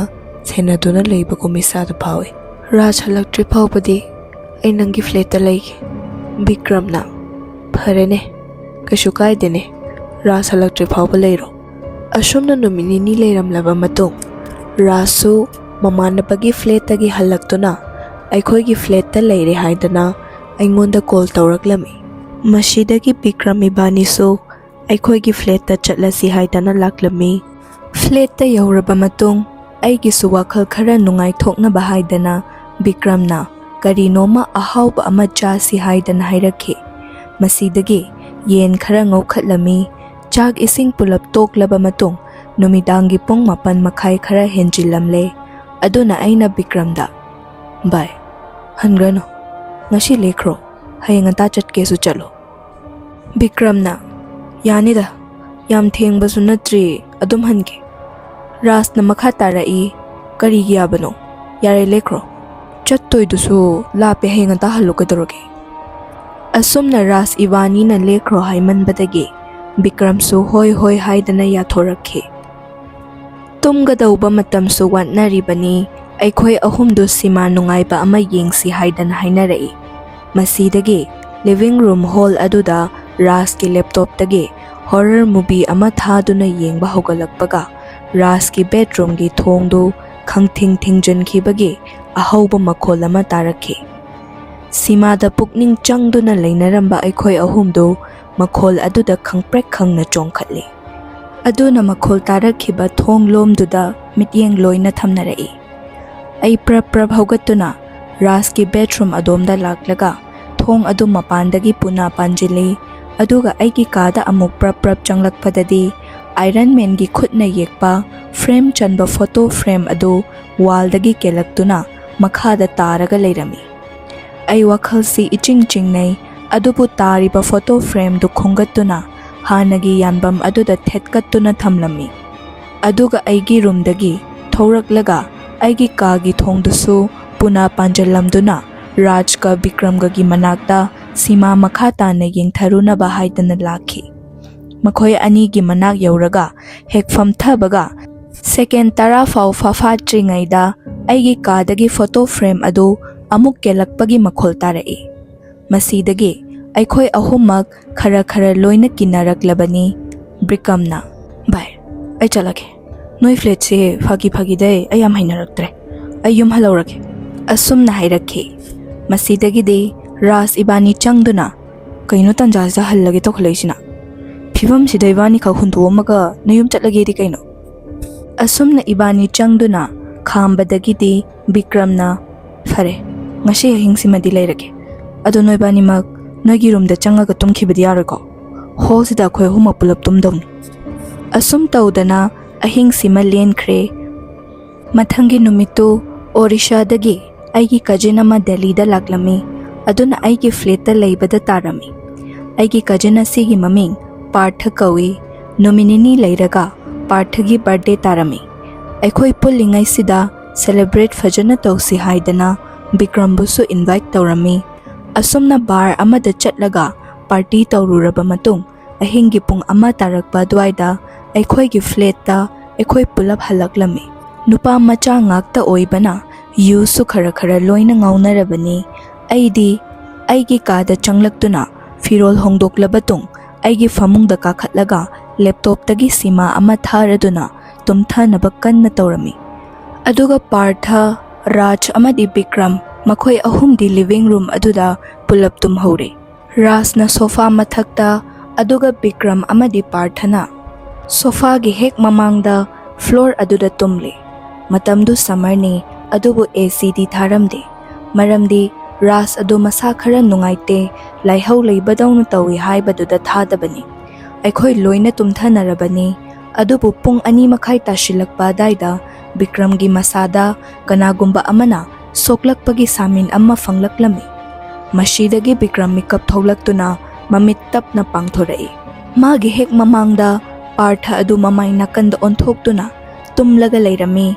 ꯁꯦꯟꯅꯗꯨꯅ ꯂꯩꯕꯒꯨꯝ ꯏꯁꯥꯗ ꯐꯥꯎꯏ꯫ ꯔꯥꯖ ꯍꯜꯂꯛꯇ꯭ꯔꯤ ꯐꯥꯎꯕꯗꯤ ꯑꯩ ꯅꯪꯒꯤ ꯐ꯭ꯂꯦꯠꯇ ꯂꯩꯒꯦ꯫" ꯕꯤꯀ꯭ꯔꯝꯅ, "ꯐꯔꯦꯅꯦ, ꯀꯩꯁꯨ ꯀꯥꯏꯗꯦꯅꯦ, ꯔꯥꯖ ꯍꯜꯂꯛꯇ꯭ꯔꯤ ꯐꯥꯎꯕ ꯂꯩꯔꯣ꯫" ꯑꯁꯨꯝꯅ ꯅꯨꯃꯤꯠ ꯅꯤꯅꯤ ꯂꯩꯔꯝꯂꯕ ꯃꯇꯨꯡ ꯔꯥꯖꯁꯨ ꯃꯃꯥꯟꯅꯕꯒꯤ ꯐ꯭ꯂꯦꯠꯇꯒꯤ ꯍꯜꯂꯛꯇꯨꯅ ꯑꯩꯈꯣꯏꯒꯤ ꯐ꯭ꯂꯦꯠꯇ ꯂꯩꯔꯦ ꯍꯥꯏꯗꯅ ꯑꯩꯉꯣꯟꯗ ꯀꯣꯜ ꯇꯧꯔꯛꯂꯝꯃꯤ꯫ ꯃꯁꯤꯗꯒꯤ ꯕꯤꯀ꯭ꯔꯝ ꯏꯕꯥꯅꯤꯁꯨ ꯑꯩꯈꯣꯏꯒꯤ ꯐ꯭ꯂꯦꯠꯇ ꯆꯠꯂꯁꯤ ꯍꯥꯏꯗꯅ ꯂꯥꯛꯂꯝꯃꯤ꯫ ꯐ꯭ꯂꯦꯠꯇ ꯌꯧꯔꯕ ꯃꯇꯨꯡ ꯑꯩꯒꯤꯁꯨ ꯋꯥꯈꯜ ꯈꯔ ꯅꯨꯡꯉꯥꯏꯊꯣꯛꯅꯕ ꯍꯥꯏꯗꯅ ꯕꯤꯀ꯭ꯔꯝꯅ ꯀꯔꯤꯅꯣꯃ ꯑꯍꯥꯎꯕ ꯑꯃ ꯆꯥꯁꯤ ꯍꯥꯏꯗꯅ ꯍꯥꯏꯔꯛꯈꯤ꯫ ꯃꯁꯤꯗꯒꯤ ꯌꯦꯟ ꯈꯔ ꯉꯧꯈꯠꯂꯝꯃꯤ꯫ ꯆꯥꯛ ꯏꯁꯤꯡ ꯄꯨꯂꯞ ꯇꯣꯛꯂꯕ ꯃꯇꯨꯡ ꯅꯨꯃꯤꯗꯥꯡꯒꯤ ꯄꯨꯡ ꯃꯥꯄꯟ ꯃꯈꯥꯏ ꯈꯔ ꯍꯦꯟꯖꯤꯜꯂꯝꯂꯦ꯫ ꯑꯗꯨꯅ ꯑꯩꯅ ꯕꯤꯀ꯭ꯔꯝꯗ, "ꯚꯥꯏ, ꯍꯟꯒꯅꯨ, ꯉꯁꯤ ꯂꯦꯛꯈ꯭ꯔꯣ, ꯍꯌꯦꯡ ꯉꯟꯇꯥ ꯆꯠꯀꯦꯁꯨ ꯆꯠꯂꯣ꯫" ꯕꯤꯀ꯭ꯔꯝꯅ, "ꯌꯥꯅꯤꯗ, ꯌꯥꯝ ꯊꯦꯡꯕꯁꯨ ꯅꯠꯇ꯭ꯔꯤ, ꯑꯗꯨꯝ ꯍꯟꯒꯦ꯫" ꯔꯥꯖꯅ ꯃꯈꯥ ꯇꯥꯔꯛꯏ, "ꯀꯔꯤꯒꯤ ꯌꯥꯕꯅꯣ? ꯌꯥꯔꯦ, ꯂꯦꯛꯈ꯭ꯔꯣ꯫ ꯆꯠꯇꯣꯏꯗꯨꯁꯨ ꯂꯥꯞꯄꯦ, ꯍꯌꯦꯡ ꯉꯟꯇꯥ ꯍꯜꯂꯨ ꯀꯩꯗꯧꯔꯒꯦ?" ꯑꯁꯨꯝꯅ ꯔꯥꯖ ꯏꯕꯥꯅꯤꯅ ꯂꯦꯛꯈ꯭ꯔꯣ ꯍꯥꯏꯃꯟꯕꯗꯒꯤ ꯕꯤꯀ꯭ꯔꯝꯁꯨ ꯍꯣꯏ ꯍꯣꯏ ꯍꯥꯏꯗꯅ ꯌꯥꯊꯣꯔꯛꯈꯤ꯫ ꯇꯨꯝꯒꯗꯧꯕ ꯃꯇꯝꯁꯨ ꯋꯥꯠꯅꯔꯤꯕꯅꯤ꯫ ꯑꯩꯈꯣꯏ ꯑꯍꯨꯝꯗꯨ ꯁꯤꯃꯥ ꯅꯨꯡꯉꯥꯏꯕ ꯑꯃ ꯌꯦꯡꯁꯤ ꯍꯥꯏꯗꯅ ꯍꯥꯏꯅꯔꯛꯏ꯫ ꯃꯁꯤꯗꯒꯤ ꯂꯤꯚꯤꯡ ꯔꯨꯝ ꯍꯣꯜ ꯑꯗꯨꯗ ꯔꯥꯖꯀꯤ ꯂꯦꯞꯇꯣꯞꯇꯒꯤ ꯍꯣꯔꯔ ꯃꯨꯚꯤ ꯑꯃ ꯊꯥꯗꯨꯅ ꯌꯦꯡꯕ ꯍꯧꯒꯠꯂꯛꯄꯒ ꯔꯥꯖꯀꯤ ꯕꯦꯗꯔꯨꯝꯒꯤ ꯊꯣꯡꯗꯨ ꯈꯪꯊꯤꯡ ꯊꯤꯡꯖꯤꯟꯈꯤꯕꯒꯤ ꯑꯍꯧꯕ ꯃꯈꯣꯜ ꯑꯃ ꯇꯥꯔꯛꯈꯤ꯫ ꯁꯤꯃꯥꯗ ꯄꯨꯛꯅꯤꯡ ꯆꯪꯗꯨꯅ ꯂꯩꯅꯔꯝꯕ ꯑꯩꯈꯣꯏ ꯑꯍꯨꯝꯗꯨ ꯃꯈꯣꯜ ꯑꯗꯨꯗ ꯈꯪꯄ꯭ꯔꯦꯛ ꯈꯪꯅ ꯆꯣꯡꯈꯠꯂꯤ꯫ ꯑꯗꯨꯅ ꯃꯈꯣꯜ ꯇꯥꯔꯛꯈꯤꯕ ꯊꯣꯡ ꯂꯣꯝꯗꯨꯗ ꯃꯤꯠꯌꯦꯡ ꯂꯣꯏꯅ ꯊꯝꯅꯔꯛꯏ꯫ ꯑꯩ ꯄ꯭ꯔꯞ ꯄ꯭ꯔꯞ ꯍꯧꯒꯠꯇꯨꯅ ꯔꯥꯖꯀꯤ ꯕꯦꯗꯔꯨꯝ ꯑꯗꯣꯝꯗ ꯂꯥꯛꯂꯒ ꯊꯣꯡ ꯑꯗꯨ ꯃꯄꯥꯟꯗꯒꯤ ꯄꯨꯅꯥ ꯄꯥꯟꯖꯤꯜꯂꯤ꯫ ꯑꯗꯨꯒ ꯑꯩꯒꯤ ꯀꯥꯗ ꯑꯃꯨꯛ ꯄ꯭ꯔꯞ ꯄ꯭ꯔꯞ ꯆꯪꯂꯛꯄꯗꯗꯤ ꯑꯥꯏꯔꯟ ꯃꯦꯟꯒꯤ ꯈꯨꯠꯅ ꯌꯦꯛꯄ ꯐ꯭ꯔꯦꯝ ꯆꯟꯕ ꯐꯣꯇꯣ ꯐ꯭ꯔꯦꯝ ꯑꯗꯨ ꯋꯥꯜꯗꯒꯤ ꯀꯦꯜꯂꯛꯇꯨꯅ ꯃꯈꯥꯗ ꯇꯥꯔꯒ ꯂꯩꯔꯝꯃꯤ꯫ ꯑꯩ ꯋꯥꯈꯜꯁꯤ ꯏꯆꯤꯡ ꯆꯤꯡꯅꯩ, ꯑꯗꯨꯕꯨ ꯇꯥꯔꯤꯕ ꯐꯣꯇꯣ ꯐ꯭ꯔꯦꯝꯗꯨ ꯈꯣꯝꯒꯠꯇꯨꯅ ꯍꯥꯟꯅꯒꯤ ꯌꯥꯟꯐꯝ ꯑꯗꯨꯗ ꯊꯦꯠꯀꯠꯇꯨꯅ ꯊꯝꯂꯝꯃꯤ꯫ ꯑꯗꯨꯒ ꯑꯩꯒꯤ ꯔꯨꯝꯗꯒꯤ ꯊꯣꯔꯛꯂꯒ ꯑꯩꯒꯤ ꯀꯥꯒꯤ ꯊꯣꯡꯗꯨꯁꯨ ꯄꯨꯅꯥ ꯄꯥꯟꯖꯜꯂꯝꯗꯨꯅ ꯔꯥꯖꯀ ꯕꯤꯀ꯭ꯔꯝꯒꯒꯤ ꯃꯅꯥꯛꯇ ꯁꯤꯃꯥ ꯃꯈꯥ ꯇꯥꯅ ꯌꯦꯡꯊꯔꯨꯅꯕ ꯍꯥꯏꯗꯅ ꯂꯥꯛꯈꯤ꯫ ꯃꯈꯣꯏ ꯑꯅꯤꯒꯤ ꯃꯅꯥꯛ ꯌꯧꯔꯒ ꯍꯦꯛ ꯐꯝꯊꯕꯒ ꯁꯦꯀꯦꯟ ꯇꯔꯥ ꯐꯥꯎ ꯐꯥꯐꯥꯠꯇ꯭ꯔꯤꯉꯩꯗ ꯑꯩꯒꯤ ꯀꯥꯗꯒꯤ ꯐꯣꯇꯣ ꯐ꯭ꯔꯦꯝ ꯑꯗꯨ ꯑꯃꯨꯛ ꯀꯦꯜꯂꯛꯄꯒꯤ ꯃꯈꯣꯜ ꯇꯥꯔꯛꯏ꯫ ꯃꯁꯤꯗꯒꯤ ꯑꯩꯈꯣꯏ ꯑꯍꯨꯝꯃꯛ ꯈꯔ ꯈꯔ ꯂꯣꯏꯅ ꯀꯤꯟꯅꯔꯛꯂꯕꯅꯤ꯫ ꯕꯤꯀ꯭ꯔꯝꯅ, "ꯚꯥꯏ, ꯑꯩ ꯆꯠꯂꯒꯦ꯫ ꯅꯣꯏ ꯐ꯭ꯂꯦꯠꯁꯦ ꯐꯥꯒꯤ ꯐꯥꯒꯤꯗꯩ ꯑꯩ ꯌꯥꯝ ꯍꯩꯅꯔꯛꯇ꯭ꯔꯦ꯫ ꯑꯩ ꯌꯨꯝ ꯍꯜꯂꯧꯔꯒꯦ," ꯑꯁꯨꯝꯅ ꯍꯥꯏꯔꯛꯈꯤ꯫ ꯃꯁꯤꯗꯒꯤꯗꯤ ꯔꯥꯖ ꯏꯕꯥꯅꯤ ꯆꯪꯗꯨꯅ, "ꯀꯩꯅꯣ ꯇꯟꯖꯥꯁꯤꯗ ꯍꯜꯂꯒꯦ ꯇꯧꯈꯠꯂꯛꯏꯁꯤꯅ? ꯐꯤꯕꯝꯁꯤꯗ ꯏꯕꯥꯅꯤꯈꯛ ꯍꯨꯟꯗꯣꯛꯑꯝꯃꯒ ꯅꯌꯨꯝ ꯆꯠꯂꯒꯦꯗꯤ ꯀꯩꯅꯣ?" ꯑꯁꯨꯝꯅ ꯏꯕꯥꯅꯤ ꯆꯪꯗꯨꯅ ꯈꯥꯝꯕꯗꯒꯤꯗꯤ ꯕꯤꯀ꯭ꯔꯝꯅ, "ꯐꯔꯦ, ꯉꯁꯤ ꯑꯍꯤꯡꯁꯤꯃꯗꯤ ꯂꯩꯔꯒꯦ꯫ ꯑꯗꯣ ꯅꯣꯏꯕꯥꯅꯤꯃꯛ ꯅꯣꯏꯒꯤ ꯔꯨꯝꯗ ꯆꯪꯉꯒ ꯇꯨꯝꯈꯤꯕꯗꯤ ꯌꯥꯔꯣꯏꯀꯣ? ꯍꯣꯜꯁꯤꯗ ꯑꯩꯈꯣꯏ ꯑꯍꯨꯝꯃꯛ ꯄꯨꯂꯞ ꯇꯨꯝꯗꯧꯅꯤ꯫" ꯑꯁꯨꯝ ꯇꯧꯗꯅ ꯑꯍꯤꯡꯁꯤꯃ ꯂꯦꯟꯈ꯭ꯔꯦ꯫ ꯃꯊꯪꯒꯤ ꯅꯨꯃꯤꯠꯇꯨ ꯑꯣꯔꯤꯁꯥꯗꯒꯤ ꯑꯩꯒꯤ ꯀꯖꯤꯟ ꯑꯃ ꯗꯦꯜꯂꯤꯗ ꯂꯥꯛꯂꯝꯃꯤ꯫ ꯑꯗꯨꯅ ꯑꯩꯒꯤ ꯐ꯭ꯂꯦꯠꯇ ꯂꯩꯕꯗ ꯇꯥꯔꯝꯃꯤ꯫ ꯑꯩꯒꯤ ꯀꯖꯤꯟ ꯑꯁꯤꯒꯤ ꯃꯃꯤꯡ ꯄꯥꯔꯊ ꯀꯧꯏ꯫ ꯅꯨꯃꯤꯠ ꯅꯤꯅꯤ ꯂꯩꯔꯒ ꯄꯥꯔꯊꯒꯤ ꯕꯥꯔꯊꯗꯦ ꯇꯥꯔꯝꯃꯤ꯫ ꯑꯩꯈꯣꯏ ꯄꯨꯜꯂꯤꯉꯩꯁꯤꯗ ꯁꯦꯂꯦꯕ꯭ꯔꯦꯠ ꯐꯖꯅ ꯇꯧꯁꯤ ꯍꯥꯏꯗꯅ ꯕꯤꯀ꯭ꯔꯝꯕꯨꯁꯨ ꯏꯟꯚꯥꯏꯠ ꯇꯧꯔꯝꯃꯤ꯫ ꯑꯁꯨꯝꯅ ꯕꯥꯔ ꯑꯃꯗ ꯆꯠꯂꯒ ꯄꯥꯔꯇꯤ ꯇꯧꯔꯨꯔꯕ ꯃꯇꯨꯡ, ꯑꯍꯤꯡꯒꯤ ꯄꯨꯡ ꯑꯃ ꯇꯥꯔꯛꯄ ꯑꯗꯨꯋꯥꯏꯗ ꯑꯩꯈꯣꯏꯒꯤ ꯐ꯭ꯂꯦꯠꯇ ꯑꯩꯈꯣꯏ ꯄꯨꯂꯞ ꯍꯜꯂꯛꯂꯝꯃꯤ꯫ ꯅꯨꯄꯥ ꯃꯆꯥ ꯉꯥꯛꯇ ꯑꯣꯏꯕꯅ ꯌꯨꯁꯨ ꯈꯔ ꯈꯔ ꯂꯣꯏꯅ ꯉꯥꯎꯅꯔꯕꯅꯤ꯫ ꯑꯩꯗꯤ ꯑꯩꯒꯤ ꯀꯥꯗ ꯆꯪꯂꯛꯇꯨꯅ ꯐꯤꯔꯣꯜ ꯍꯣꯡꯗꯣꯛꯂꯕ ꯇꯨꯡ ꯑꯩꯒꯤ ꯐꯃꯨꯡꯗ ꯀꯥꯈꯠꯂꯒ ꯂꯦꯞꯇꯣꯞꯇꯒꯤ ꯁꯤꯃꯥ ꯑꯃ ꯊꯥꯔꯗꯨꯅ ꯇꯨꯝꯊꯅꯕ ꯀꯟꯅ ꯇꯧꯔꯝꯃꯤ꯫ ꯑꯗꯨꯒ ꯄꯥꯔꯊ, ꯔꯥꯖ ꯑꯃꯗꯤ ꯕꯤꯀ꯭ꯔꯝ, ꯃꯈꯣꯏ ꯑꯍꯨꯝꯗꯤ ꯂꯤꯚꯤꯡ ꯔꯨꯝ ꯑꯗꯨꯗ ꯄꯨꯂꯞ ꯇꯨꯝꯍꯧꯔꯦ꯫ ꯔꯥꯖꯅ ꯁꯣꯐꯥ ꯃꯊꯛꯇ, ꯑꯗꯨꯒ ꯕꯤꯀ꯭ꯔꯝ ꯑꯃꯗꯤ ꯄꯥꯔꯊꯅ ꯁꯣꯐꯥꯒꯤ ꯍꯦꯛ ꯃꯃꯥꯡꯗ ꯐ꯭ꯂꯣꯔ ꯑꯗꯨꯗ ꯇꯨꯝꯂꯤ꯫ ꯃꯇꯝꯗꯨ ꯁꯝꯃꯔꯅꯤ, ꯑꯗꯨꯕꯨ ꯑꯦ ꯁꯤꯗꯤ ꯊꯥꯔꯝꯗꯦ, ꯃꯔꯝꯗꯤ ꯔꯥꯖ ꯑꯗꯨ ꯃꯁꯥ ꯈꯔ ꯅꯨꯡꯉꯥꯏꯇꯦ, ꯂꯥꯏꯍꯧ ꯂꯩꯕꯗꯧꯅ ꯇꯧꯏ ꯍꯥꯏꯕꯗꯨꯗ ꯊꯥꯗꯕꯅꯤ꯫ ꯑꯩꯈꯣꯏ ꯂꯣꯏꯅ ꯇꯨꯝꯊꯅꯔꯕꯅꯤ, ꯑꯗꯨꯕꯨ ꯄꯨꯡ ꯑꯅꯤ ꯃꯈꯥꯏ ꯇꯥꯁꯤꯜꯂꯛꯄ ꯑꯗꯥꯏꯗ ꯕꯤꯀ꯭ꯔꯝꯒꯤ ꯃꯁꯥꯗ ꯀꯅꯥꯒꯨꯝꯕ ꯑꯃꯅ ꯁꯣꯛꯂꯛꯄꯒꯤ ꯁꯥꯃꯤꯟ ꯑꯃ ꯐꯪꯂꯛꯂꯝꯃꯤ꯫ ꯃꯁꯤꯗꯒꯤ ꯕꯤꯀ꯭ꯔꯝ ꯃꯤꯀꯞ ꯊꯣꯛꯂꯛꯇꯨꯅ ꯃꯃꯤꯠ ꯇꯞꯅ ꯄꯥꯡꯊꯣꯔꯛꯏ꯫ ꯃꯥꯒꯤ ꯍꯦꯛ ꯃꯃꯥꯡꯗ ꯄꯥꯔꯊ ꯑꯗꯨ ꯃꯃꯥꯏ ꯅꯥꯀꯟꯗ ꯑꯣꯟꯊꯣꯛꯇꯨꯅ ꯇꯨꯝꯂꯒ ꯂꯩꯔꯝꯃꯤ꯫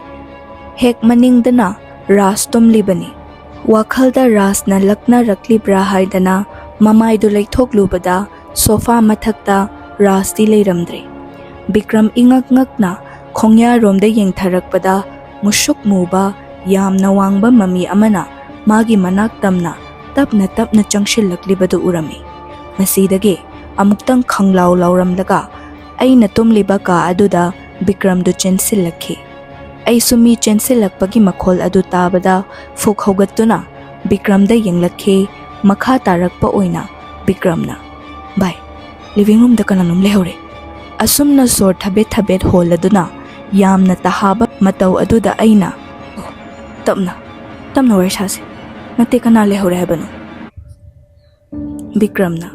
ꯍꯦꯛ ꯃꯅꯤꯡꯗꯅ ꯔꯥꯖ ꯇꯨꯝꯂꯤꯕꯅꯤ꯫ ꯋꯥꯈꯜꯗ ꯔꯥꯖꯅ ꯂꯛꯅꯔꯛꯂꯤꯕ꯭ꯔꯥ ꯍꯥꯏꯗꯅ ꯃꯃꯥꯏꯗꯨ ꯂꯩꯊꯣꯛꯂꯨꯕꯗ ꯁꯣꯐꯥ ꯃꯊꯛꯇ ꯔꯥꯖꯇꯤ ꯂꯩꯔꯝꯗ꯭ꯔꯦ꯫ ꯕꯤꯀ꯭ꯔꯝ ꯏꯉꯛ ꯉꯛꯅ ꯈꯣꯡꯌꯥꯔꯣꯝꯗ ꯌꯦꯡꯊꯔꯛꯄꯗ ꯃꯨꯁꯨꯛ ꯃꯨꯕ, ꯌꯥꯝꯅ ꯋꯥꯡꯕ ꯃꯃꯤ ꯑꯃꯅ ꯃꯥꯒꯤ ꯃꯅꯥꯛ ꯇꯝꯅ ꯇꯞꯅ ꯇꯞꯅ ꯆꯪꯁꯤꯜꯂꯛꯂꯤꯕꯗꯨ ꯎꯔꯝꯃꯤ꯫ ꯃꯁꯤꯗꯒꯤ ꯑꯃꯨꯛꯇꯪ ꯈꯪꯂꯥꯎ ꯂꯥꯎꯔꯝꯂꯒ ꯑꯩꯅ ꯇꯨꯝꯂꯤꯕ ꯀꯥ ꯑꯗꯨꯗ ꯕꯤꯀ꯭ꯔꯝꯗꯨ ꯆꯦꯟꯁꯤꯜꯂꯛꯈꯤ꯫ ꯑꯩꯁꯨ ꯃꯤ ꯆꯦꯟꯁꯤꯜꯂꯛꯄꯒꯤ ꯃꯈꯣꯜ ꯑꯗꯨ ꯇꯥꯕꯗ ꯐꯨꯛ ꯍꯧꯒꯠꯇꯨꯅ ꯕꯤꯀ꯭ꯔꯝꯗ ꯌꯦꯡꯂꯛꯈꯤ꯫ ꯃꯈꯥ ꯇꯥꯔꯛꯄ ꯑꯣꯏꯅ ꯕꯤꯀ꯭ꯔꯝꯅ, "ꯚꯥꯏ, ꯂꯤꯚꯤꯡ ꯔꯨꯝꯗ ꯀꯅꯥꯅꯣꯝ ꯂꯩꯍꯧꯔꯦ꯫" ꯑꯁꯨꯝꯅ ꯁꯣꯔ ꯊꯕꯦꯠ ꯊꯕꯦꯠ ꯍꯣꯜꯂꯗꯨꯅ ꯌꯥꯝꯅ ꯇꯍꯥꯕ ꯃꯇꯧ ꯑꯗꯨꯗ ꯑꯩꯅ, "ꯇꯞꯅ, ꯇꯞꯅ ꯋꯥꯔꯤ ꯁꯥꯁꯦ꯫ ꯅꯠꯇꯦ, ꯀꯅꯥ ꯂꯩꯍꯧꯔꯦ ꯍꯥꯏꯕꯅꯣ?" ꯕꯤꯀ꯭ꯔꯝꯅ,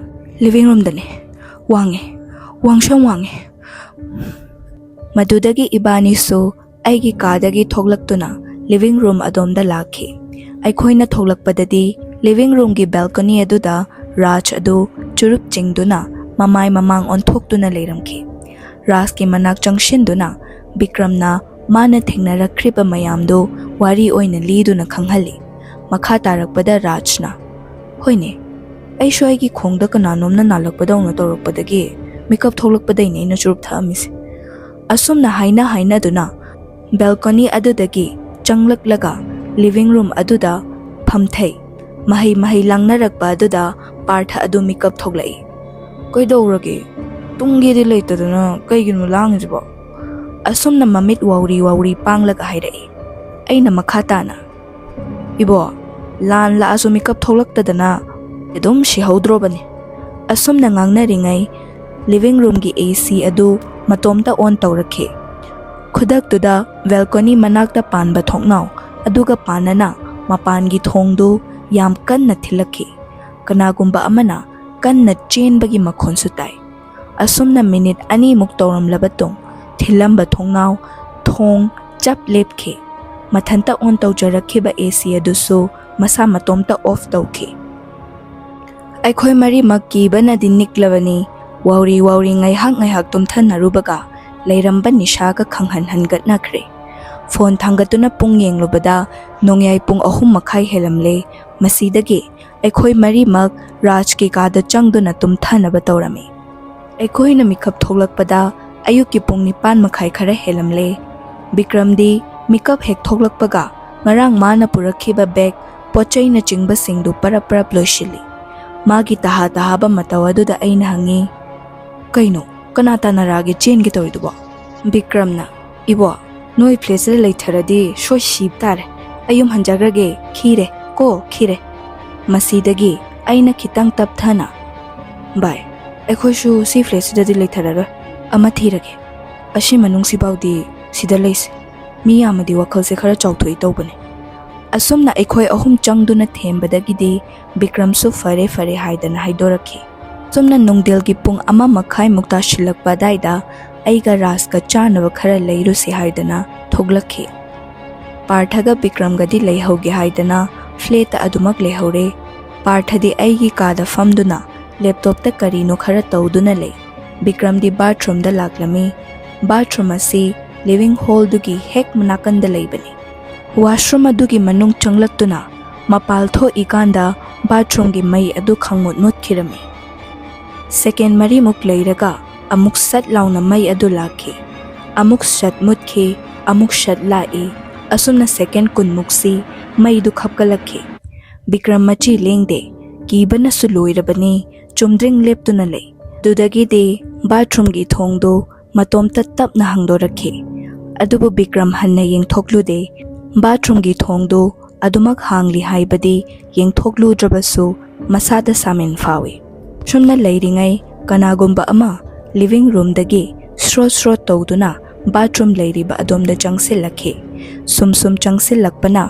"ꯂꯤꯚꯤꯡ ꯔꯨꯝꯗꯅꯦ꯫ ꯋꯥꯡꯉꯦ, ꯋꯥꯡꯁꯨ ꯌꯥꯝ ꯋꯥꯡꯉꯦ꯫" ꯃꯗꯨꯗꯒꯤ ꯏꯕꯥꯅꯤꯁꯨ ꯑꯩꯒꯤ ꯀꯥꯗꯒꯤ ꯊꯣꯛꯂꯛꯇꯨꯅ ꯂꯤꯚꯤꯡ ꯔꯨꯝ ꯑꯗꯣꯝꯗ ꯂꯥꯛꯈꯤ꯫ ꯑꯩꯈꯣꯏꯅ ꯊꯣꯛꯂꯛꯄꯗꯗꯤ ꯂꯤꯚꯤꯡ ꯔꯨꯝꯒꯤ ꯕꯦꯜꯀꯣꯅꯤ ꯑꯗꯨꯗ ꯔꯥꯖ ꯑꯗꯨ ꯆꯨꯔꯨꯞ ꯆꯤꯡꯗꯨꯅ ꯃꯃꯥꯏ ꯃꯃꯥꯡ ꯑꯣꯟꯊꯣꯛꯇꯨꯅ ꯂꯩꯔꯝꯈꯤ꯫ ꯔꯥꯖꯀꯤ ꯃꯅꯥꯛ ꯆꯪꯁꯤꯟꯗꯨꯅ ꯕꯤꯀ꯭ꯔꯝꯅ ꯃꯥꯅ ꯊꯦꯡꯅꯔꯛꯈ꯭ꯔꯤꯕ ꯃꯌꯥꯝꯗꯨ ꯋꯥꯔꯤ ꯑꯣꯏꯅ ꯂꯤꯗꯨꯅ ꯈꯪꯍꯜꯂꯤ꯫ ꯃꯈꯥ ꯇꯥꯔꯛꯄꯗ ꯔꯥꯖꯅ, "ꯍꯣꯏꯅꯦ, ꯑꯩꯁꯨ ꯑꯩꯒꯤ ꯈꯣꯡꯗ ꯀꯅꯥꯅꯣꯝꯅ ꯅꯥꯜꯂꯛꯄꯗꯧꯅ ꯇꯧꯔꯛꯄꯗꯒꯤ ꯃꯤꯀꯞ ꯊꯣꯛꯂꯛꯄꯗꯩꯅꯦ ꯑꯩꯅ ꯆꯨꯔꯨꯞ ꯊꯛꯑꯝꯃꯤꯁꯦ꯫" ꯑꯁꯨꯝꯅ ꯍꯥꯏꯅ ꯍꯥꯏꯅꯗꯨꯅ ꯕꯦꯜꯀꯣꯅꯤ ꯑꯗꯨꯗꯒꯤ ꯆꯪꯂꯛꯂꯒ ꯂꯤꯚꯤꯡ ꯔꯨꯝ ꯑꯗꯨꯗ ꯐꯝꯊꯩ꯫ ꯃꯍꯩ ꯃꯍꯩ ꯂꯥꯡꯅꯔꯛꯄ ꯑꯗꯨꯗ ꯄꯥꯔꯊ ꯑꯗꯨ ꯃꯤꯀꯞ ꯊꯣꯛꯂꯛꯏ꯫ "ꯀꯩꯗꯧꯔꯒꯦ? ꯇꯨꯝꯒꯦꯗꯤ ꯂꯩꯇꯗꯅ ꯀꯩꯒꯤꯅꯣ ꯂꯥꯡꯉꯤꯁꯤꯕꯣ?" ꯑꯁꯨꯝꯅ ꯃꯃꯤꯠ ꯋꯥꯎꯔꯤ ꯋꯥꯎꯔꯤ ꯄꯥꯡꯂꯒ ꯍꯥꯏꯔꯛꯏ꯫ ꯑꯩꯅ ꯃꯈꯥ ꯇꯥꯅ, "ꯏꯕꯣ, ꯂꯥꯟ ꯂꯥꯛꯑꯁꯨ ꯃꯤꯀꯞ ꯊꯣꯛꯂꯛꯇꯗꯅ ꯑꯗꯨꯝ ꯁꯤꯍꯧꯗ꯭ꯔꯣꯕꯅꯤ?" ꯑꯁꯨꯝꯅ ꯉꯥꯡꯅꯔꯤꯉꯩ living roomꯒꯤ AC ꯑꯗꯨ ꯃꯇꯣꯝꯇ on ꯇꯧꯔꯛꯈꯤ꯫ ꯈꯨꯗꯛꯇꯨꯗ balcony ꯃꯅꯥꯛꯇ ꯄꯥꯟꯕ ꯊꯣꯡꯅꯥꯎ ꯑꯗꯨꯒ ꯄꯥꯟꯅꯅ ꯃꯄꯥꯟꯒꯤ ꯊꯣꯡꯗꯨ ꯌꯥꯝ ꯀꯟꯅ ꯊꯤꯜꯂꯛꯈꯤ꯫ ꯀꯅꯥꯒꯨꯝꯕ ꯑꯃꯅ ꯀꯟꯅ ꯆꯦꯟꯕꯒꯤ ꯃꯈꯣꯟꯁꯨ ꯇꯥꯏ꯫ ꯑꯁꯨꯝꯅ ꯃꯤꯅꯤꯠ ꯑꯅꯤꯃꯨꯛ ꯇꯧꯔꯝꯂꯕ ꯇꯨꯡ, ꯊꯤꯜꯂꯝꯕ ꯊꯣꯡꯅꯥꯎ ꯊꯣꯡ ꯆꯞ ꯂꯦꯞꯈꯤ꯫ ꯃꯊꯟꯇ on ꯇꯧꯖꯔꯛꯈꯤꯕ AC ꯑꯗꯨꯁꯨ ꯃꯁꯥ ꯃꯇꯣꯝꯇ off ꯇꯧꯈꯤ꯫ ꯑꯩꯈꯣꯏ ꯃꯔꯤꯃꯛ ꯀꯤꯕꯅꯗꯤ ꯅꯤꯛꯂꯕꯅꯤ꯫ ꯋꯥꯎꯔꯤ ꯋꯥꯎꯔꯤ ꯉꯥꯏꯍꯥꯛ ꯉꯥꯏꯍꯥꯛ ꯇꯨꯝꯊꯅꯔꯨꯕꯒ ꯂꯩꯔꯝꯕ ꯅꯤꯁꯥꯒ ꯈꯪꯍꯟ ꯍꯟꯒꯠꯅꯈ꯭ꯔꯦ꯫ ꯐꯣꯟ ꯊꯥꯡꯒꯠꯇꯨꯅ ꯄꯨꯡ ꯌꯦꯡꯂꯨꯕꯗ ꯅꯣꯡꯌꯥꯏ ꯄꯨꯡ ꯑꯍꯨꯝ ꯃꯈꯥꯏ ꯍꯦꯜꯂꯝꯂꯦ꯫ ꯃꯁꯤꯗꯒꯤ ꯑꯩꯈꯣꯏ ꯃꯔꯤꯃꯛ ꯔꯥꯖꯀꯤ ꯀꯥꯗ ꯆꯪꯗꯨꯅ ꯇꯨꯝꯊꯅꯕ ꯇꯧꯔꯝꯃꯤ꯫ ꯑꯩꯈꯣꯏꯅ ꯃꯤꯀꯞ ꯊꯣꯛꯂꯛꯄꯗ ꯑꯌꯨꯛꯀꯤ ꯄꯨꯡ ꯅꯤꯄꯥꯟ ꯃꯈꯥꯏ ꯈꯔ ꯍꯦꯜꯂꯝꯂꯦ꯫ ꯕꯤꯀ꯭ꯔꯝꯗꯤ ꯃꯤꯀꯞ ꯍꯦꯛ ꯊꯣꯛꯂꯛꯄꯒ ꯉꯔꯥꯡ ꯃꯥꯅ ꯄꯨꯔꯛꯈꯤꯕ bag, ꯄꯣꯠ ꯆꯩꯅꯆꯤꯡꯕꯁꯤꯡꯗꯨ ꯄꯔꯞ ꯄꯔꯞ ꯂꯣꯏꯁꯤꯜꯂꯤ꯫ ꯃꯥꯒꯤ ꯇꯍꯥ ꯇꯍꯥꯕ ꯃꯇꯧ ꯑꯗꯨꯗ ꯑꯩꯅ ꯍꯪꯉꯤ, "ꯀꯩꯅꯣ, ꯀꯅꯥ ꯇꯥꯟꯅꯔꯛꯑꯒꯦ ꯆꯦꯟꯒꯦ ꯇꯧꯔꯤꯗꯨꯕꯣ?" ꯕꯤꯀ꯭ꯔꯝꯅ, "ꯏꯕꯣ, ꯅꯣꯏ ꯐ꯭ꯂꯦꯠꯁꯤꯗ ꯂꯩꯊꯔꯗꯤ ꯁꯣꯏ ꯁꯤꯕ ꯇꯥꯔꯦ꯫ ꯑꯩ ꯌꯨꯝ ꯍꯟꯖꯈ꯭ꯔꯒꯦ, ꯈꯤꯔꯦ ꯀꯣ, ꯈꯤꯔꯦ"꯫ ꯃꯁꯤꯗꯒꯤ ꯑꯩꯅ ꯈꯤꯇꯪ ꯇꯞꯊꯅ, "ꯚꯥꯏ, ꯑꯩꯈꯣꯏꯁꯨ ꯁꯤ ꯐ꯭ꯂꯦꯠꯁꯤꯗꯗꯤ ꯂꯩꯊꯔꯔꯣꯏ, ꯑꯃ ꯊꯤꯔꯒꯦ꯫ ꯑꯁꯤ ꯃꯅꯨꯡꯁꯤꯐꯥꯎꯗꯤ ꯁꯤꯗ ꯂꯩꯁꯦ꯫ ꯃꯤ ꯌꯥꯝꯃꯗꯤ ꯋꯥꯈꯜꯁꯦ ꯈꯔ ꯆꯥꯎꯊꯣꯛꯏ ꯇꯧꯕꯅꯦ"꯫ ꯑꯁꯨꯝꯅ ꯑꯩꯈꯣꯏ ꯑꯍꯨꯝ ꯆꯪꯗꯨꯅ ꯊꯦꯝꯕꯗꯒꯤꯗꯤ ꯕꯤꯀ꯭ꯔꯝꯁꯨ "ꯐꯔꯦ, ꯐꯔꯦ" ꯍꯥꯏꯗꯅ ꯍꯥꯏꯗꯣꯔꯛꯈꯤ꯫ ꯑꯁꯨꯝꯅ ꯅꯨꯡꯊꯤꯜꯒꯤ ꯄꯨꯡ ꯑꯃ ꯃꯈꯥꯏꯃꯨꯛ ꯇꯥꯁꯤꯜꯂꯛꯄ ꯑꯗꯥꯏꯗ ꯑꯩꯒ ꯔꯥꯖꯀ ꯆꯥꯅꯕ ꯈꯔ ꯂꯩꯔꯨꯁꯤ ꯍꯥꯏꯗꯅ ꯊꯣꯛꯂꯛꯈꯤ꯫ ꯄꯥꯔꯊꯒ ꯕꯤꯀ꯭ꯔꯝꯒꯗꯤ ꯂꯩꯍꯧꯒꯦ ꯍꯥꯏꯗꯅ ꯐ꯭ꯂꯦꯠꯇ ꯑꯗꯨꯃꯛ ꯂꯩꯍꯧꯔꯦ꯫ ꯄꯥꯔꯊꯗꯤ ꯑꯩꯒꯤ ꯀꯥꯗ ꯐꯝꯗꯨꯅ ꯂꯦꯞꯇꯣꯞꯇ ꯀꯔꯤꯅꯣ ꯈꯔ ꯇꯧꯗꯨꯅ ꯂꯩ꯫ ꯕꯤꯀ꯭ꯔꯝꯗꯤ ꯕꯥꯊꯔꯨꯝꯗ ꯂꯥꯛꯂꯝꯃꯤ꯫ ꯕꯥꯊꯔꯨꯝ ꯑꯁꯤ ꯂꯤꯚꯤꯡ ꯍꯣꯜꯗꯨꯒꯤ ꯍꯦꯛ ꯃꯅꯥꯀꯟꯗ ꯂꯩꯕꯅꯤ꯫ ꯋꯥꯁꯔꯨꯝ ꯑꯗꯨꯒꯤ ꯃꯅꯨꯡ ꯆꯪꯂꯛꯇꯨꯅ ꯃꯄꯥꯜ ꯊꯣꯛꯏꯀꯥꯟꯗ ꯕꯥꯊꯔꯨꯝꯒꯤ ꯃꯩ ꯑꯗꯨ ꯈꯪꯃꯨꯠ ꯃꯨꯠꯈꯤꯔꯝꯃꯤ꯫ ꯁꯦꯀꯦꯟ ꯃꯔꯤꯃꯨꯛ ꯂꯩꯔꯒ ꯑꯃꯨꯛ ꯁꯠ ꯂꯥꯎꯅ ꯃꯩ ꯑꯗꯨ ꯂꯥꯛꯈꯤ꯫ ꯑꯃꯨꯛ ꯁꯠ ꯃꯨꯠꯈꯤ, ꯑꯃꯨꯛ ꯁꯠ ꯂꯥꯛꯏ꯫ ꯑꯁꯨꯝꯅ ꯁꯦꯀꯦꯟ ꯀꯨꯟꯃꯨꯛꯁꯤ ꯃꯩꯗꯨ ꯈꯞꯀꯠꯂꯛꯈꯤ꯫ ꯕꯤꯀ꯭ꯔꯝ ꯃꯆꯤ ꯂꯦꯡꯗꯦ꯫ ꯀꯤꯕꯅꯁꯨ ꯂꯣꯏꯔꯕꯅꯤ꯫ ꯆꯨꯝꯗ꯭ꯔꯤꯡ ꯂꯦꯞꯇꯨꯅ ꯂꯩ꯫ ꯑꯗꯨꯗꯒꯤꯗꯤ ꯕꯥꯊꯔꯨꯝꯒꯤ ꯊꯣꯡꯗꯨ ꯃꯇꯣꯝꯇ ꯇꯞꯅ ꯍꯥꯡꯗꯣꯔꯛꯈꯤ꯫ ꯑꯗꯨꯕꯨ ꯕꯤꯀ꯭ꯔꯝ ꯍꯟꯅ ꯌꯦꯡꯊꯣꯛꯂꯨꯗꯦ꯫ ꯕꯥꯊꯔꯨꯝꯒꯤ ꯊꯣꯡꯗꯨ ꯑꯗꯨꯃꯛ ꯍꯥꯡꯂꯤ ꯍꯥꯏꯕꯗꯤ ꯌꯦꯡꯊꯣꯛꯂꯨꯗ꯭ꯔꯕꯁꯨ ꯃꯁꯥꯗ ꯁꯥꯃꯤꯟ ꯐꯥꯎꯏ꯫ ꯁꯨꯝꯅ ꯂꯩꯔꯤꯉꯩ ꯀꯅꯥꯒꯨꯝꯕ ꯑꯃ ꯂꯤꯚꯤꯡ ꯔꯨꯝꯗꯒꯤ ꯁ꯭ꯔꯣꯠ ꯁ꯭ꯔꯣꯠ ꯇꯧꯗꯨꯅ ꯕꯥꯊꯔꯨꯝ ꯂꯩꯔꯤꯕ ꯑꯗꯣꯝꯗ ꯆꯪꯁꯤꯜꯂꯛꯈꯤ꯫ ꯁꯨꯝ ꯁꯨꯝ ꯆꯪꯁꯤꯜꯂꯛꯄꯅ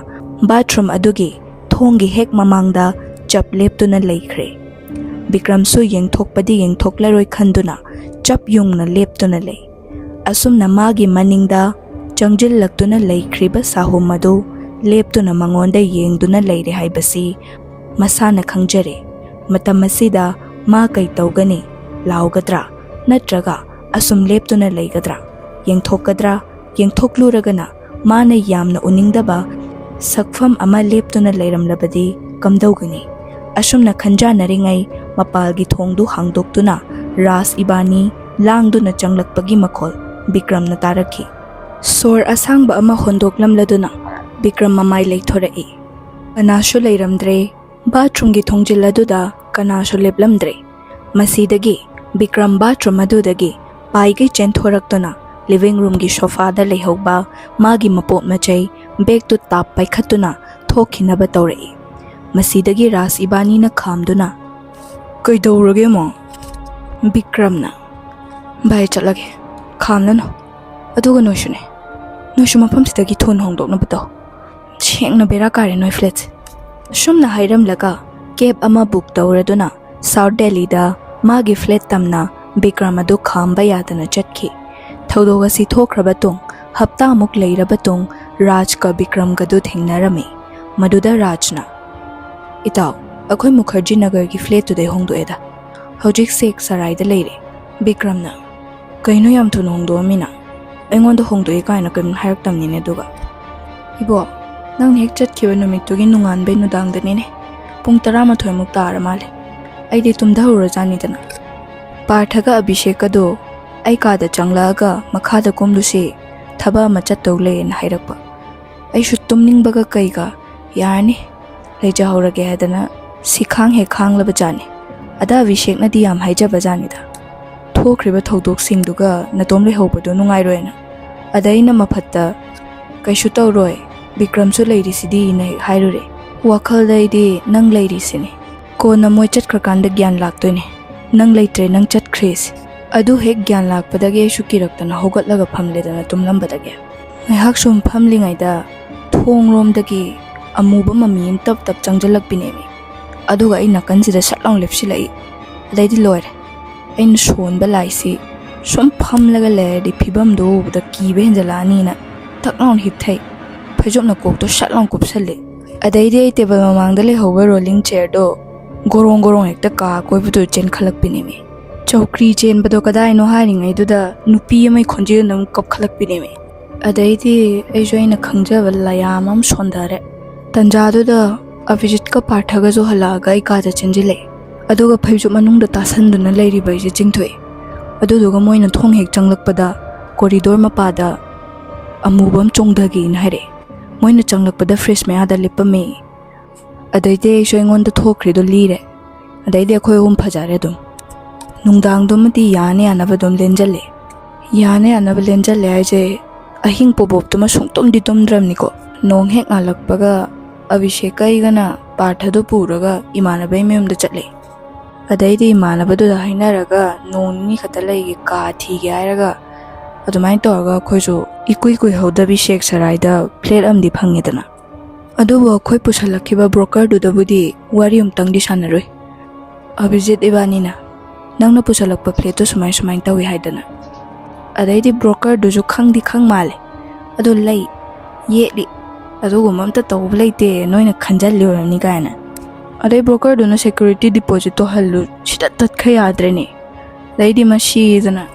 ꯕꯥꯊꯔꯨꯝ ꯑꯗꯨꯒꯤ ꯊꯣꯡꯒꯤ ꯍꯦꯛ ꯃꯃꯥꯡꯗ ꯆꯞ ꯂꯦꯞꯇꯨꯅ ꯂꯩꯈ꯭ꯔꯦ꯫ ꯕꯤꯀ꯭ꯔꯝꯁꯨ ꯌꯦꯡꯊꯣꯛꯄꯗꯤ ꯌꯦꯡꯊꯣꯛꯂꯔꯣꯏ ꯈꯟꯗꯨꯅ ꯆꯞ ꯌꯨꯡꯅ ꯂꯦꯞꯇꯨꯅ ꯂꯩ꯫ ꯑꯁꯨꯝꯅ ꯃꯥꯒꯤ ꯃꯅꯤꯡꯗ ꯆꯪꯁꯤꯜꯂꯛꯇꯨꯅ ꯂꯩꯈ꯭ꯔꯤꯕ ꯁꯥꯍꯨꯝ ꯑꯗꯨ ꯂꯦꯞꯇꯨꯅ ꯃꯉꯣꯟꯗ ꯌꯦꯡꯗꯨꯅ ꯂꯩꯔꯦ ꯍꯥꯏꯕꯁꯤ ꯃꯁꯥꯅ ꯈꯪꯖꯔꯦ꯫ ꯃꯇꯝ ꯑꯁꯤꯗ ꯃꯥ ꯀꯩ ꯇꯧꯒꯅꯤ? ꯂꯥꯎꯒꯗ꯭ꯔꯥ? ꯅꯠꯇ꯭ꯔꯒ ꯑꯁꯨꯝ ꯂꯦꯞꯇꯨꯅ ꯂꯩꯒꯗ꯭ꯔꯥ? ꯌꯦꯡꯊꯣꯛꯀꯗ꯭ꯔꯥ? ꯌꯦꯡꯊꯣꯛꯂꯨꯔꯒꯅ ꯃꯥꯅ ꯌꯥꯝꯅ ꯎꯅꯤꯡꯗꯕ ꯁꯛꯐꯝ ꯑꯃ ꯂꯦꯞꯇꯨꯅ ꯂꯩꯔꯝꯂꯕꯗꯤ ꯀꯝꯗꯧꯒꯅꯤ? ꯑꯁꯨꯝꯅ ꯈꯟꯖꯥꯅꯔꯤꯉꯩ ꯃꯄꯥꯜꯒꯤ ꯊꯣꯡꯗꯨ ꯍꯥꯡꯗꯣꯛꯇꯨꯅ ꯔꯥꯖ ꯏꯕꯥꯅꯤ ꯂꯥꯡꯗꯨꯅ ꯆꯪꯂꯛꯄꯒꯤ ꯃꯈꯣꯜ ꯕꯤꯀ꯭ꯔꯝꯅ ꯇꯥꯔꯛꯈꯤ꯫ ꯁꯣꯔ ꯑꯁꯥꯡꯕ ꯑꯃ ꯍꯣꯟꯗꯣꯛꯂꯝꯂꯗꯨꯅ ꯕꯤꯀ꯭ꯔꯝ ꯃꯃꯥꯏ ꯂꯩꯊꯣꯔꯛꯏ꯫ ꯀꯅꯥꯁꯨ ꯂꯩꯔꯝꯗ꯭ꯔꯦ꯫ ꯕꯥꯊꯔꯨꯝꯒꯤ ꯊꯣꯡꯖꯤꯜ ꯑꯗꯨꯗ ꯀꯅꯥꯁꯨ ꯂꯦꯞꯂꯝꯗ꯭ꯔꯦ꯫ ꯃꯁꯤꯗꯒꯤ ꯕꯤꯀ꯭ꯔꯝ ꯕꯥꯊꯔꯨꯝ ꯑꯗꯨꯗꯒꯤ ꯄꯥꯏꯒꯩ ꯆꯦꯟꯊꯣꯔꯛꯇꯨꯅ ꯂꯤꯚꯤꯡ ꯔꯨꯝꯒꯤ ꯁꯣꯐꯥꯗ ꯂꯩꯍꯧꯕ ꯃꯥꯒꯤ ꯃꯄꯣꯠ ꯃꯆꯩ ꯕꯦꯒꯇꯨ ꯇꯥꯞ ꯄꯥꯏꯈꯠꯇꯨꯅ ꯊꯣꯛꯈꯤꯅꯕ ꯇꯧꯔꯛꯏ꯫ ꯃꯁꯤꯗꯒꯤ ꯔꯥꯖ ꯏꯕꯥꯅꯤꯅ ꯈꯥꯝꯗꯨꯅ, "ꯀꯩꯗꯧꯔꯒꯦ, ꯃꯣ?" ꯕꯤꯀ꯭ꯔꯝꯅ, "ꯚꯥꯏ, ꯆꯠꯂꯒꯦ, ꯈꯥꯝꯂꯅꯨ꯫ ꯑꯗꯨꯒ ꯅꯣꯏꯁꯨꯅꯦ, ꯅꯣꯏꯁꯨ ꯃꯐꯝꯁꯤꯗꯒꯤ ꯊꯨꯅ ꯍꯣꯡꯗꯣꯛꯅꯕ ꯇꯧ꯫ ꯁꯦꯡꯅ ꯕꯦꯔꯥ ꯀꯥꯔꯦ ꯅꯣꯏ ꯐ꯭ꯂꯦꯠꯁꯦ"꯫ ꯑꯁꯨꯝꯅ ꯍꯥꯏꯔꯝꯂꯒ ꯀꯦꯕ ꯑꯃ ꯕꯨꯛ ꯇꯧꯔꯗꯨꯅ ꯁꯥꯎꯠ ꯗꯦꯜꯂꯤꯗ ꯃꯥꯒꯤ ꯐ꯭ꯂꯦꯠ ꯇꯝꯅ ꯕꯤꯀ꯭ꯔꯝ ꯑꯗꯨ ꯈꯥꯝꯕ ꯌꯥꯗꯅ ꯆꯠꯈꯤ꯫ ꯊꯧꯗꯣꯛ ꯑꯁꯤ ꯊꯣꯛꯈ꯭ꯔꯕ ꯇꯨꯡ ꯍꯞꯇꯥꯃꯨꯛ ꯂꯩꯔꯕ ꯇꯨꯡ ꯔꯥꯖꯀ ꯕꯤꯀ꯭ꯔꯝꯒꯗꯨ ꯊꯦꯡꯅꯔꯝꯃꯤ꯫ ꯃꯗꯨꯗ ꯔꯥꯖꯅ, "ꯏꯇꯥꯎ, ꯑꯩꯈꯣꯏ ꯃꯨꯈꯔꯖꯤ ꯅꯒꯔꯒꯤ ꯐ꯭ꯂꯦꯠꯇꯨꯗꯩ ꯍꯣꯡꯗꯣꯛꯑꯦꯗ꯫ ꯍꯧꯖꯤꯛ ꯁꯦꯛ ꯁꯔꯥꯏꯗ ꯂꯩꯔꯦ"꯫ ꯕꯤꯀ꯭ꯔꯝꯅ, "ꯀꯩꯅꯣ, ꯌꯥꯝ ꯊꯨꯅ ꯍꯣꯡꯗꯣꯛꯑꯝꯃꯤꯅ? ꯑꯩꯉꯣꯟꯗ ꯍꯣꯡꯗꯣꯛꯑꯦ ꯀꯥꯏꯅ ꯀꯔꯤꯝ ꯍꯥꯏꯔꯛꯇꯕꯅꯤꯅꯦ꯫ ꯑꯗꯨꯒ, ꯏꯕꯣ, ꯅꯪꯅ ꯍꯦꯛ ꯆꯠꯈꯤꯕ ꯅꯨꯃꯤꯠꯇꯨꯒꯤ ꯅꯣꯡꯉꯥꯟꯕꯩ ꯅꯨꯡꯗꯥꯡꯗꯅꯤꯅꯦ꯫ ꯄꯨꯡ ꯇꯔꯥꯃꯥꯊꯣꯏꯃꯨꯛ ꯇꯥꯔ ꯃꯥꯜꯂꯦ꯫ ꯑꯩꯗꯤ ꯇꯨꯝꯊꯍꯧꯔꯖꯥꯠꯅꯤꯗꯅ꯫ ꯄꯥꯔꯊꯒ ꯑꯕꯤꯁꯦꯛꯀꯗꯣ ꯑꯩ ꯀꯥꯗ ꯆꯪꯂꯛꯑꯒ ꯃꯈꯥꯗ ꯀꯨꯝꯂꯨꯁꯤ, ꯊꯕꯛ ꯑꯃ ꯆꯠꯇꯧ ꯂꯩꯌꯦꯅ ꯍꯥꯏꯔꯛꯄ꯫ ꯑꯩꯁꯨ ꯇꯨꯝꯅꯤꯡꯕꯒ ꯀꯩꯒ, ꯌꯥꯔꯅꯤ, ꯂꯩꯖꯍꯧꯔꯒꯦ ꯍꯥꯏꯗꯅ ꯁꯤꯈꯥꯡ ꯍꯦꯛ ꯈꯥꯡꯂꯕ ꯖꯥꯠꯅꯤ꯫ ꯑꯗ ꯑꯕꯤꯁꯦꯛꯅꯗꯤ ꯌꯥꯝ ꯍꯥꯏꯖꯕ ꯖꯥꯠꯅꯤꯗ, ꯊꯣꯛꯈ꯭ꯔꯤꯕ ꯊꯧꯗꯣꯛꯁꯤꯡꯗꯨꯒ ꯅꯇꯣꯝ ꯂꯩꯍꯧꯕꯗꯨ ꯅꯨꯡꯉꯥꯏꯔꯣꯏꯅ꯫ ꯑꯗ ꯑꯩꯅ ꯃꯐꯠꯇ, "ꯀꯩꯁꯨ ꯇꯧꯔꯣꯏ, "ꯕꯤꯀ꯭ꯔꯝꯁꯨ ꯂꯩꯔꯤꯁꯤꯗꯤꯅ" ꯍꯦꯛ ꯍꯥꯏꯔꯨꯔꯦ꯫ ꯋꯥꯈꯜꯗ ꯑꯩꯗꯤ ꯅꯪ ꯂꯩꯔꯤꯁꯤꯅꯦ, ꯀꯣꯟꯅ ꯃꯣꯏ ꯆꯠꯈ꯭ꯔꯀꯥꯟꯗ ꯒ꯭ꯌꯥꯟ ꯂꯥꯛꯇꯣꯏꯅꯦ, ꯅꯪ ꯂꯩꯇ꯭ꯔꯦ, ꯅꯪ ꯆꯠꯈ꯭ꯔꯦꯁꯦ꯫ ꯑꯗꯨ ꯍꯦꯛ ꯒ꯭ꯌꯥꯟ ꯂꯥꯛꯄꯗꯒꯤ ꯑꯩꯁꯨ ꯀꯤꯔꯛꯇꯅ ꯍꯧꯒꯠꯂꯒ ꯐꯝꯂꯦꯗꯅ ꯇꯨꯝꯂꯝꯕꯗꯒꯤ꯫ ꯉꯥꯏꯍꯥꯛ ꯁꯨꯝ ꯐꯝꯂꯤꯉꯩꯗ ꯊꯣꯡꯂꯣꯝꯗꯒꯤ ꯑꯃꯨꯕ ꯃꯃꯤ ꯑꯃ ꯇꯞ ꯇꯞ ꯆꯪꯁꯤꯜꯂꯛꯄꯤꯅꯦꯃꯤ꯫ ꯑꯗꯨꯒ ꯑꯩ ꯅꯥꯀꯟꯁꯤꯗ ꯁꯠ ꯂꯥꯎꯅ ꯂꯦꯞꯁꯤꯜꯂꯛꯏ꯫ ꯑꯗꯩꯗꯤ ꯂꯣꯏꯔꯦ, ꯑꯩꯅ ꯁꯣꯟꯕ ꯂꯥꯏꯁꯤ꯫ ꯁꯨꯝ ꯐꯝꯂꯒ ꯂꯩꯔꯗꯤ ꯐꯤꯕꯝꯗꯣ ꯎꯕꯗ ꯀꯤꯕ ꯍꯦꯟꯖꯜꯂꯛꯑꯅꯤꯅ ꯊꯛ ꯂꯥꯎꯅ ꯍꯤꯞꯊꯩ꯫ ꯐꯩꯖꯨꯞꯅ ꯀꯣꯛꯇꯣ ꯁꯠ ꯂꯥꯎꯅ ꯀꯨꯞꯁꯜꯂꯦ꯫ ꯑꯗꯩꯗꯤ ꯑꯩ ꯇꯦꯕꯜ ꯃꯃꯥꯡꯗ ꯂꯩꯍꯧꯕ ꯔꯣꯂꯤꯡ ꯆꯤꯌꯔꯗꯣ ꯒꯣꯔꯣꯡ ꯒꯣꯔꯣꯡ ꯍꯦꯛꯇ ꯀꯥ ꯑꯀꯣꯏꯕꯗꯨ ꯆꯦꯟꯈꯠꯂꯛꯄꯤꯅꯦꯃꯤ꯫ ꯆꯧꯀ꯭ꯔꯤ ꯆꯦꯟꯕꯗꯣ ꯀꯗꯥꯏꯅꯣ ꯍꯥꯏꯔꯤꯉꯩꯗꯨꯗ ꯅꯨꯄꯤ ꯑꯃꯒꯤ ꯈꯣꯟꯖꯦꯜꯅ ꯑꯃꯨꯛ ꯀꯞꯈꯠꯂꯛꯄꯤꯅꯦꯃꯤ꯫ ꯑꯗꯩꯗꯤ ꯑꯩꯁꯨ ꯑꯩꯅ ꯈꯪꯖꯕ ꯂꯥꯏꯌꯥꯝ ꯑꯃ ꯁꯣꯟꯊꯔꯦ꯫ ꯇꯟꯖꯥꯗꯨꯗ ꯑꯚꯤꯖꯤꯠꯀ ꯄꯥꯔꯊꯒꯁꯨ ꯍꯜꯂꯛꯑꯒ ꯑꯩ ꯀꯥꯗ ꯆꯦꯟꯁꯤꯜꯂꯛꯑꯦ꯫ ꯑꯗꯨꯒ ꯐꯩꯖꯨꯞ ꯃꯅꯨꯡꯗ ꯇꯥꯁꯟꯗꯨꯅ ꯂꯩꯔꯤꯕ ꯑꯩꯁꯦ ꯆꯤꯡꯊꯣꯛꯑꯦ꯫ ꯑꯗꯨꯗꯨꯒ ꯃꯣꯏꯅ ꯊꯣꯡ ꯍꯦꯛ ꯆꯪꯂꯛꯄꯗ ꯀꯣꯔꯤꯗꯣꯔ ꯃꯄꯥꯗ ꯑꯃꯨꯕ ꯑꯃ ꯆꯣꯡꯊꯒꯦꯅ ꯍꯥꯏꯔꯛꯑꯦ꯫ ꯃꯣꯏꯅ ꯆꯪꯂꯛꯄꯗ ꯐ꯭ꯔꯤꯖ ꯃꯌꯥꯗ ꯂꯦꯞꯄꯝꯃꯦ꯫ ꯑꯗꯩꯗꯤ ꯑꯩꯁꯨ ꯑꯩꯉꯣꯟꯗ ꯊꯣꯛꯈ꯭ꯔꯤꯗꯣ ꯂꯤꯔꯦ꯫ ꯑꯗꯩꯗꯤ ꯑꯩꯈꯣꯏ ꯑꯍꯨꯝ ꯐꯖꯔꯦ ꯑꯗꯨꯝ꯫ ꯅꯨꯡꯗꯥꯡꯗꯨꯃꯗꯤ ꯌꯥꯅ ꯌꯥꯅꯕ ꯑꯗꯨꯝ ꯂꯦꯟꯖꯜꯂꯦ꯫ ꯌꯥꯅ ꯌꯥꯅꯕ ꯂꯦꯟꯖꯜꯂꯦ ꯍꯥꯏꯁꯦ, ꯑꯍꯤꯡ ꯄꯣꯕꯣꯞꯇꯨꯃ ꯁꯨꯡꯇꯨꯝꯗꯤ ꯇꯨꯝꯗ꯭ꯔꯕꯅꯤꯀꯣ꯫ ꯅꯣꯡ ꯍꯦꯛ ꯉꯥꯜꯂꯛꯄꯒ ꯑꯚꯤꯁꯦꯛꯀ ꯑꯩꯒꯅ ꯄꯥꯔꯊꯗꯣ ꯄꯨꯔꯒ ꯏꯃꯥꯟꯅꯕꯩ ꯃꯌꯨꯝꯗ ꯆꯠꯂꯦ꯫ ꯑꯗꯩꯗꯤ ꯏꯃꯥꯟꯅꯕꯗꯨꯗ ꯍꯥꯏꯅꯔꯒ ꯅꯣꯡ ꯅꯤꯅꯤ ꯈꯛꯇ ꯂꯩꯒꯦ, ꯀꯥ ꯊꯤꯒꯦ ꯍꯥꯏꯔꯒ, ꯑꯗꯨꯃꯥꯏꯅ ꯇꯧꯔꯒ ꯑꯩꯈꯣꯏꯁꯨ ꯏꯀꯨꯏ ꯀꯨꯏꯍꯧꯗꯕꯤ ꯁꯦꯛ ꯁꯔꯥꯏꯗ ꯐ꯭ꯂꯦꯠ ꯑꯃꯗꯤ ꯐꯪꯉꯦꯗꯅ꯫ ꯑꯗꯨꯕꯨ ꯑꯩꯈꯣꯏ ꯄꯨꯁꯜꯂꯛꯈꯤꯕ ꯕ꯭ꯔꯣꯀꯔꯗꯨꯗꯕꯨꯗꯤ ꯋꯥꯔꯤ ꯑꯃꯨꯛꯇꯪꯗꯤ ꯁꯥꯟꯅꯔꯨꯏ꯫ ꯑꯚꯤꯖꯤꯠ ꯏꯕꯥꯅꯤꯅ, "ꯅꯪꯅ ꯄꯨꯁꯜꯂꯛꯄ ꯐ꯭ꯂꯦꯠꯇꯣ ꯁꯨꯃꯥꯏ ꯁꯨꯃꯥꯏꯅ ꯇꯧꯏ" ꯍꯥꯏꯗꯅ꯫ ꯑꯗꯩꯗꯤ ꯕ꯭ꯔꯣꯀꯔꯗꯨꯁꯨ ꯈꯪꯗꯤ ꯈꯪ ꯃꯥꯜꯂꯦ, ꯑꯗꯣ ꯂꯩ, ꯌꯦꯠꯂꯤ, "ꯑꯗꯨꯒꯨꯝꯕ ꯑꯝꯇ ꯇꯧꯕ ꯂꯩꯇꯦ, ꯅꯣꯏꯅ ꯈꯟꯖꯜꯂꯤ ꯑꯣꯏꯔꯝꯅꯤ" ꯀꯥꯏꯅ꯫ ꯑꯗꯩ ꯕ꯭ꯔꯣꯀꯔꯗꯨꯅ ꯁꯦꯀ꯭ꯌꯨꯔꯤꯇꯤ ꯗꯤꯄꯣꯖꯤꯠꯇꯣ ꯍꯜꯂꯨ ꯁꯤꯗ ꯇꯠꯈ ꯌꯥꯗ꯭ꯔꯦꯅꯦ꯫ ꯑꯗꯩꯗꯤ ꯃꯁꯤꯗꯅ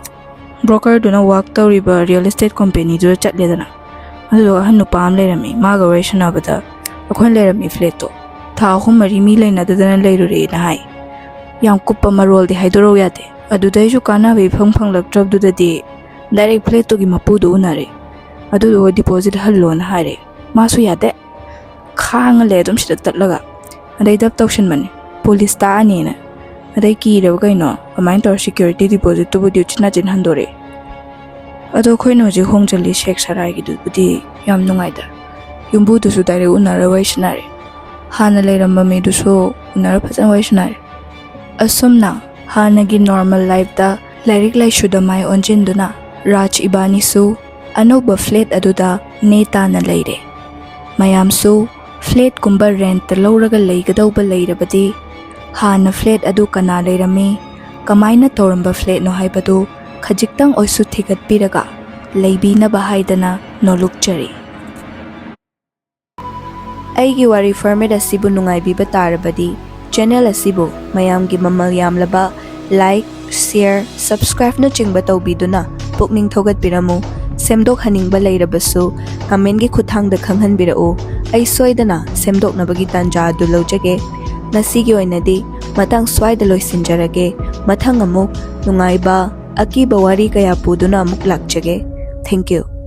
ꯕ꯭ꯔꯣꯀꯔꯗꯨꯅ ꯋꯥꯛ ꯇꯧꯔꯤꯕ ꯔꯤꯌꯦꯜ ꯏꯁꯇꯦꯠ ꯀꯣꯝꯄꯦꯅꯤꯗꯨꯗ ꯆꯠꯂꯦꯗꯅ꯫ ꯑꯗꯨꯗꯨꯒ ꯑꯍꯟ ꯅꯨꯄꯥ ꯑꯃ ꯂꯩꯔꯝꯃꯤ, ꯃꯥꯒ ꯋꯥꯔꯤ ꯁꯥꯟꯅꯕꯗ, "ꯑꯩꯈꯣꯏꯅ ꯂꯩꯔꯝꯃꯤ ꯐ꯭ꯂꯦꯠꯇꯣ ꯊꯥ ꯑꯍꯨꯝ ꯃꯔꯤ ꯃꯤ ꯂꯩꯅꯗꯗꯅ ꯂꯩꯔꯨꯔꯦꯅ" ꯍꯥꯏ꯫ ꯌꯥꯝ ꯀꯨꯞꯄ ꯃꯔꯣꯜꯗꯤ ꯍꯥꯏꯗꯣꯔꯛꯎ ꯌꯥꯗꯦ꯫ ꯑꯗꯨꯗꯩꯁꯨ ꯀꯥꯟꯅꯕ ꯏꯐꯪ ꯐꯪꯂꯛꯇ꯭ꯔꯕꯗꯨꯗꯗꯤ ꯗꯥꯏꯔꯦꯛ ꯐ꯭ꯂꯦꯠꯇꯨꯒꯤ ꯃꯄꯨꯗꯨ ꯎꯅꯔꯦ꯫ ꯑꯗꯨꯗꯨꯒ ꯗꯤꯄꯣꯖꯤꯠ ꯍꯜꯂꯣꯅ ꯍꯥꯏꯔꯦ꯫ ꯃꯥꯁꯨ ꯌꯥꯗꯦ꯫ ꯈꯥꯡꯉ ꯂꯩ ꯑꯗꯨꯝ ꯁꯤꯗ ꯇꯠꯂꯒ꯫ ꯑꯗꯩ ꯗꯞ ꯇꯧꯁꯤꯟꯕꯅꯦ꯫ ꯄꯨꯂꯤꯁ ꯇꯥꯛꯑꯅꯤꯅ꯫ ꯑꯗꯩ ꯀꯤꯔꯕ ꯀꯩꯅꯣ, ꯑꯗꯨꯃꯥꯏꯅ ꯇꯧꯔ ꯁꯦꯀ꯭ꯌꯨꯔꯤꯇꯤ ꯗꯤꯄꯣꯖꯤꯠꯇꯨꯕꯨꯗꯤ ꯎꯆꯤꯟ ꯅꯥꯆꯤꯟ ꯍꯟꯗꯣꯔꯛꯑꯦ꯫ ꯑꯗꯣ ꯑꯩꯈꯣꯏꯅ ꯍꯧꯖꯤꯛ ꯍꯣꯡꯖꯜꯂꯤ ꯁꯦꯛ ꯁꯔꯥꯏꯒꯤꯗꯨꯕꯨꯗꯤ ꯌꯥꯝ ꯅꯨꯡꯉꯥꯏꯗ꯫ ꯌꯨꯝꯕꯨꯗꯨꯁꯨ ꯗꯥꯏꯔꯦꯛ ꯎꯅꯔ ꯋꯥꯔꯤ ꯁꯥꯟꯅꯔꯦ꯫ ꯍꯥꯟꯅ ꯂꯩꯔꯝꯕ ꯃꯤꯗꯨꯁꯨ ꯎꯅꯔ ꯐꯖꯅ ꯋꯥꯔꯤ ꯁꯥꯟꯅꯔꯦ꯫ ꯑꯁꯨꯝꯅ ꯍꯥꯟꯅꯒꯤ ꯅꯣꯔꯃꯦꯜ ꯂꯥꯏꯐꯇ ꯂꯥꯏꯔꯤꯛ ꯂꯥꯏꯁꯨꯗ ꯃꯥꯏ ꯑꯣꯟꯁꯤꯟꯗꯨꯅ ꯔꯥꯖ ꯏꯕꯥꯅꯤꯁꯨ ꯑꯅꯧꯕ ꯐ꯭ꯂꯦꯠ ꯑꯗꯨꯗ ꯅꯦ ꯇꯥꯅ ꯂꯩꯔꯦ꯫ ꯃꯌꯥꯝꯁꯨ ꯐ꯭ꯂꯦꯠꯀꯨꯝꯕ ꯔꯦꯟꯠꯇ ꯂꯧꯔꯒ ꯂꯩꯒꯗꯧꯕ ꯂꯩꯔꯕꯗꯤ ꯍꯥꯟꯅ ꯐ꯭ꯂꯦꯠ ꯑꯗꯨ ꯀꯅꯥ ꯂꯩꯔꯝꯃꯤ, ꯀꯃꯥꯏꯅ ꯇꯧꯔꯝꯕ ꯐ꯭ꯂꯦꯠꯅꯣ ꯍꯥꯏꯕꯗꯨ ꯈꯖꯤꯛꯇꯪ ꯑꯣꯏꯁꯨ ꯊꯤꯒꯠꯄꯤꯔꯒ ꯂꯩꯕꯤꯅꯕ ꯍꯥꯏꯗꯅ ꯅꯣꯂꯨꯛꯆꯔꯤ꯫ ꯑꯩꯒꯤ ꯋꯥꯔꯤ ꯐꯣꯔꯃꯦꯠ ꯑꯁꯤꯕꯨ ꯅꯨꯡꯉꯥꯏꯕꯤꯕ ꯇꯥꯔꯕꯗꯤ ꯆꯦꯅꯦꯜ ꯑꯁꯤꯕꯨ ꯃꯌꯥꯝꯒꯤ ꯃꯃꯜ ꯌꯥꯝꯂꯕ ꯂꯥꯏꯛ, ꯁꯤꯌꯔ, ꯁꯕꯁꯀ꯭ꯔꯥꯏꯕꯅꯆꯤꯡꯕ ꯇꯧꯕꯤꯗꯨꯅ ꯄꯨꯛꯅꯤꯡ ꯊꯧꯒꯠꯄꯤꯔꯝꯃꯨ꯫ ꯁꯦꯝꯗꯣꯛꯍꯟꯅꯤꯡꯕ ꯂꯩꯔꯕꯁꯨ ꯀꯃꯦꯟꯒꯤ ꯈꯨꯠꯊꯥꯡꯗ ꯈꯪꯍꯟꯕꯤꯔꯛꯎ꯫ ꯑꯩ ꯁꯣꯏꯗꯅ ꯁꯦꯝꯗꯣꯛꯅꯕꯒꯤ ꯇꯥꯟꯖꯥ ꯑꯗꯨ ꯂꯧꯖꯒꯦ꯫ ꯉꯁꯤꯒꯤ ꯑꯣꯏꯅꯗꯤ ꯃꯇꯥꯡ ꯁ꯭ꯋꯥꯏꯗ ꯂꯣꯏꯁꯤꯟꯖꯔꯒꯦ꯫ ꯃꯊꯪ ꯑꯃꯨꯛ ꯅꯨꯡꯉꯥꯏꯕ, ꯑꯀꯤꯕ ꯋꯥꯔꯤ ꯀꯌꯥ ꯄꯨꯗꯨꯅ ꯑꯃꯨꯛ ꯂꯥꯛꯆꯒꯦ꯫ Thank you꯫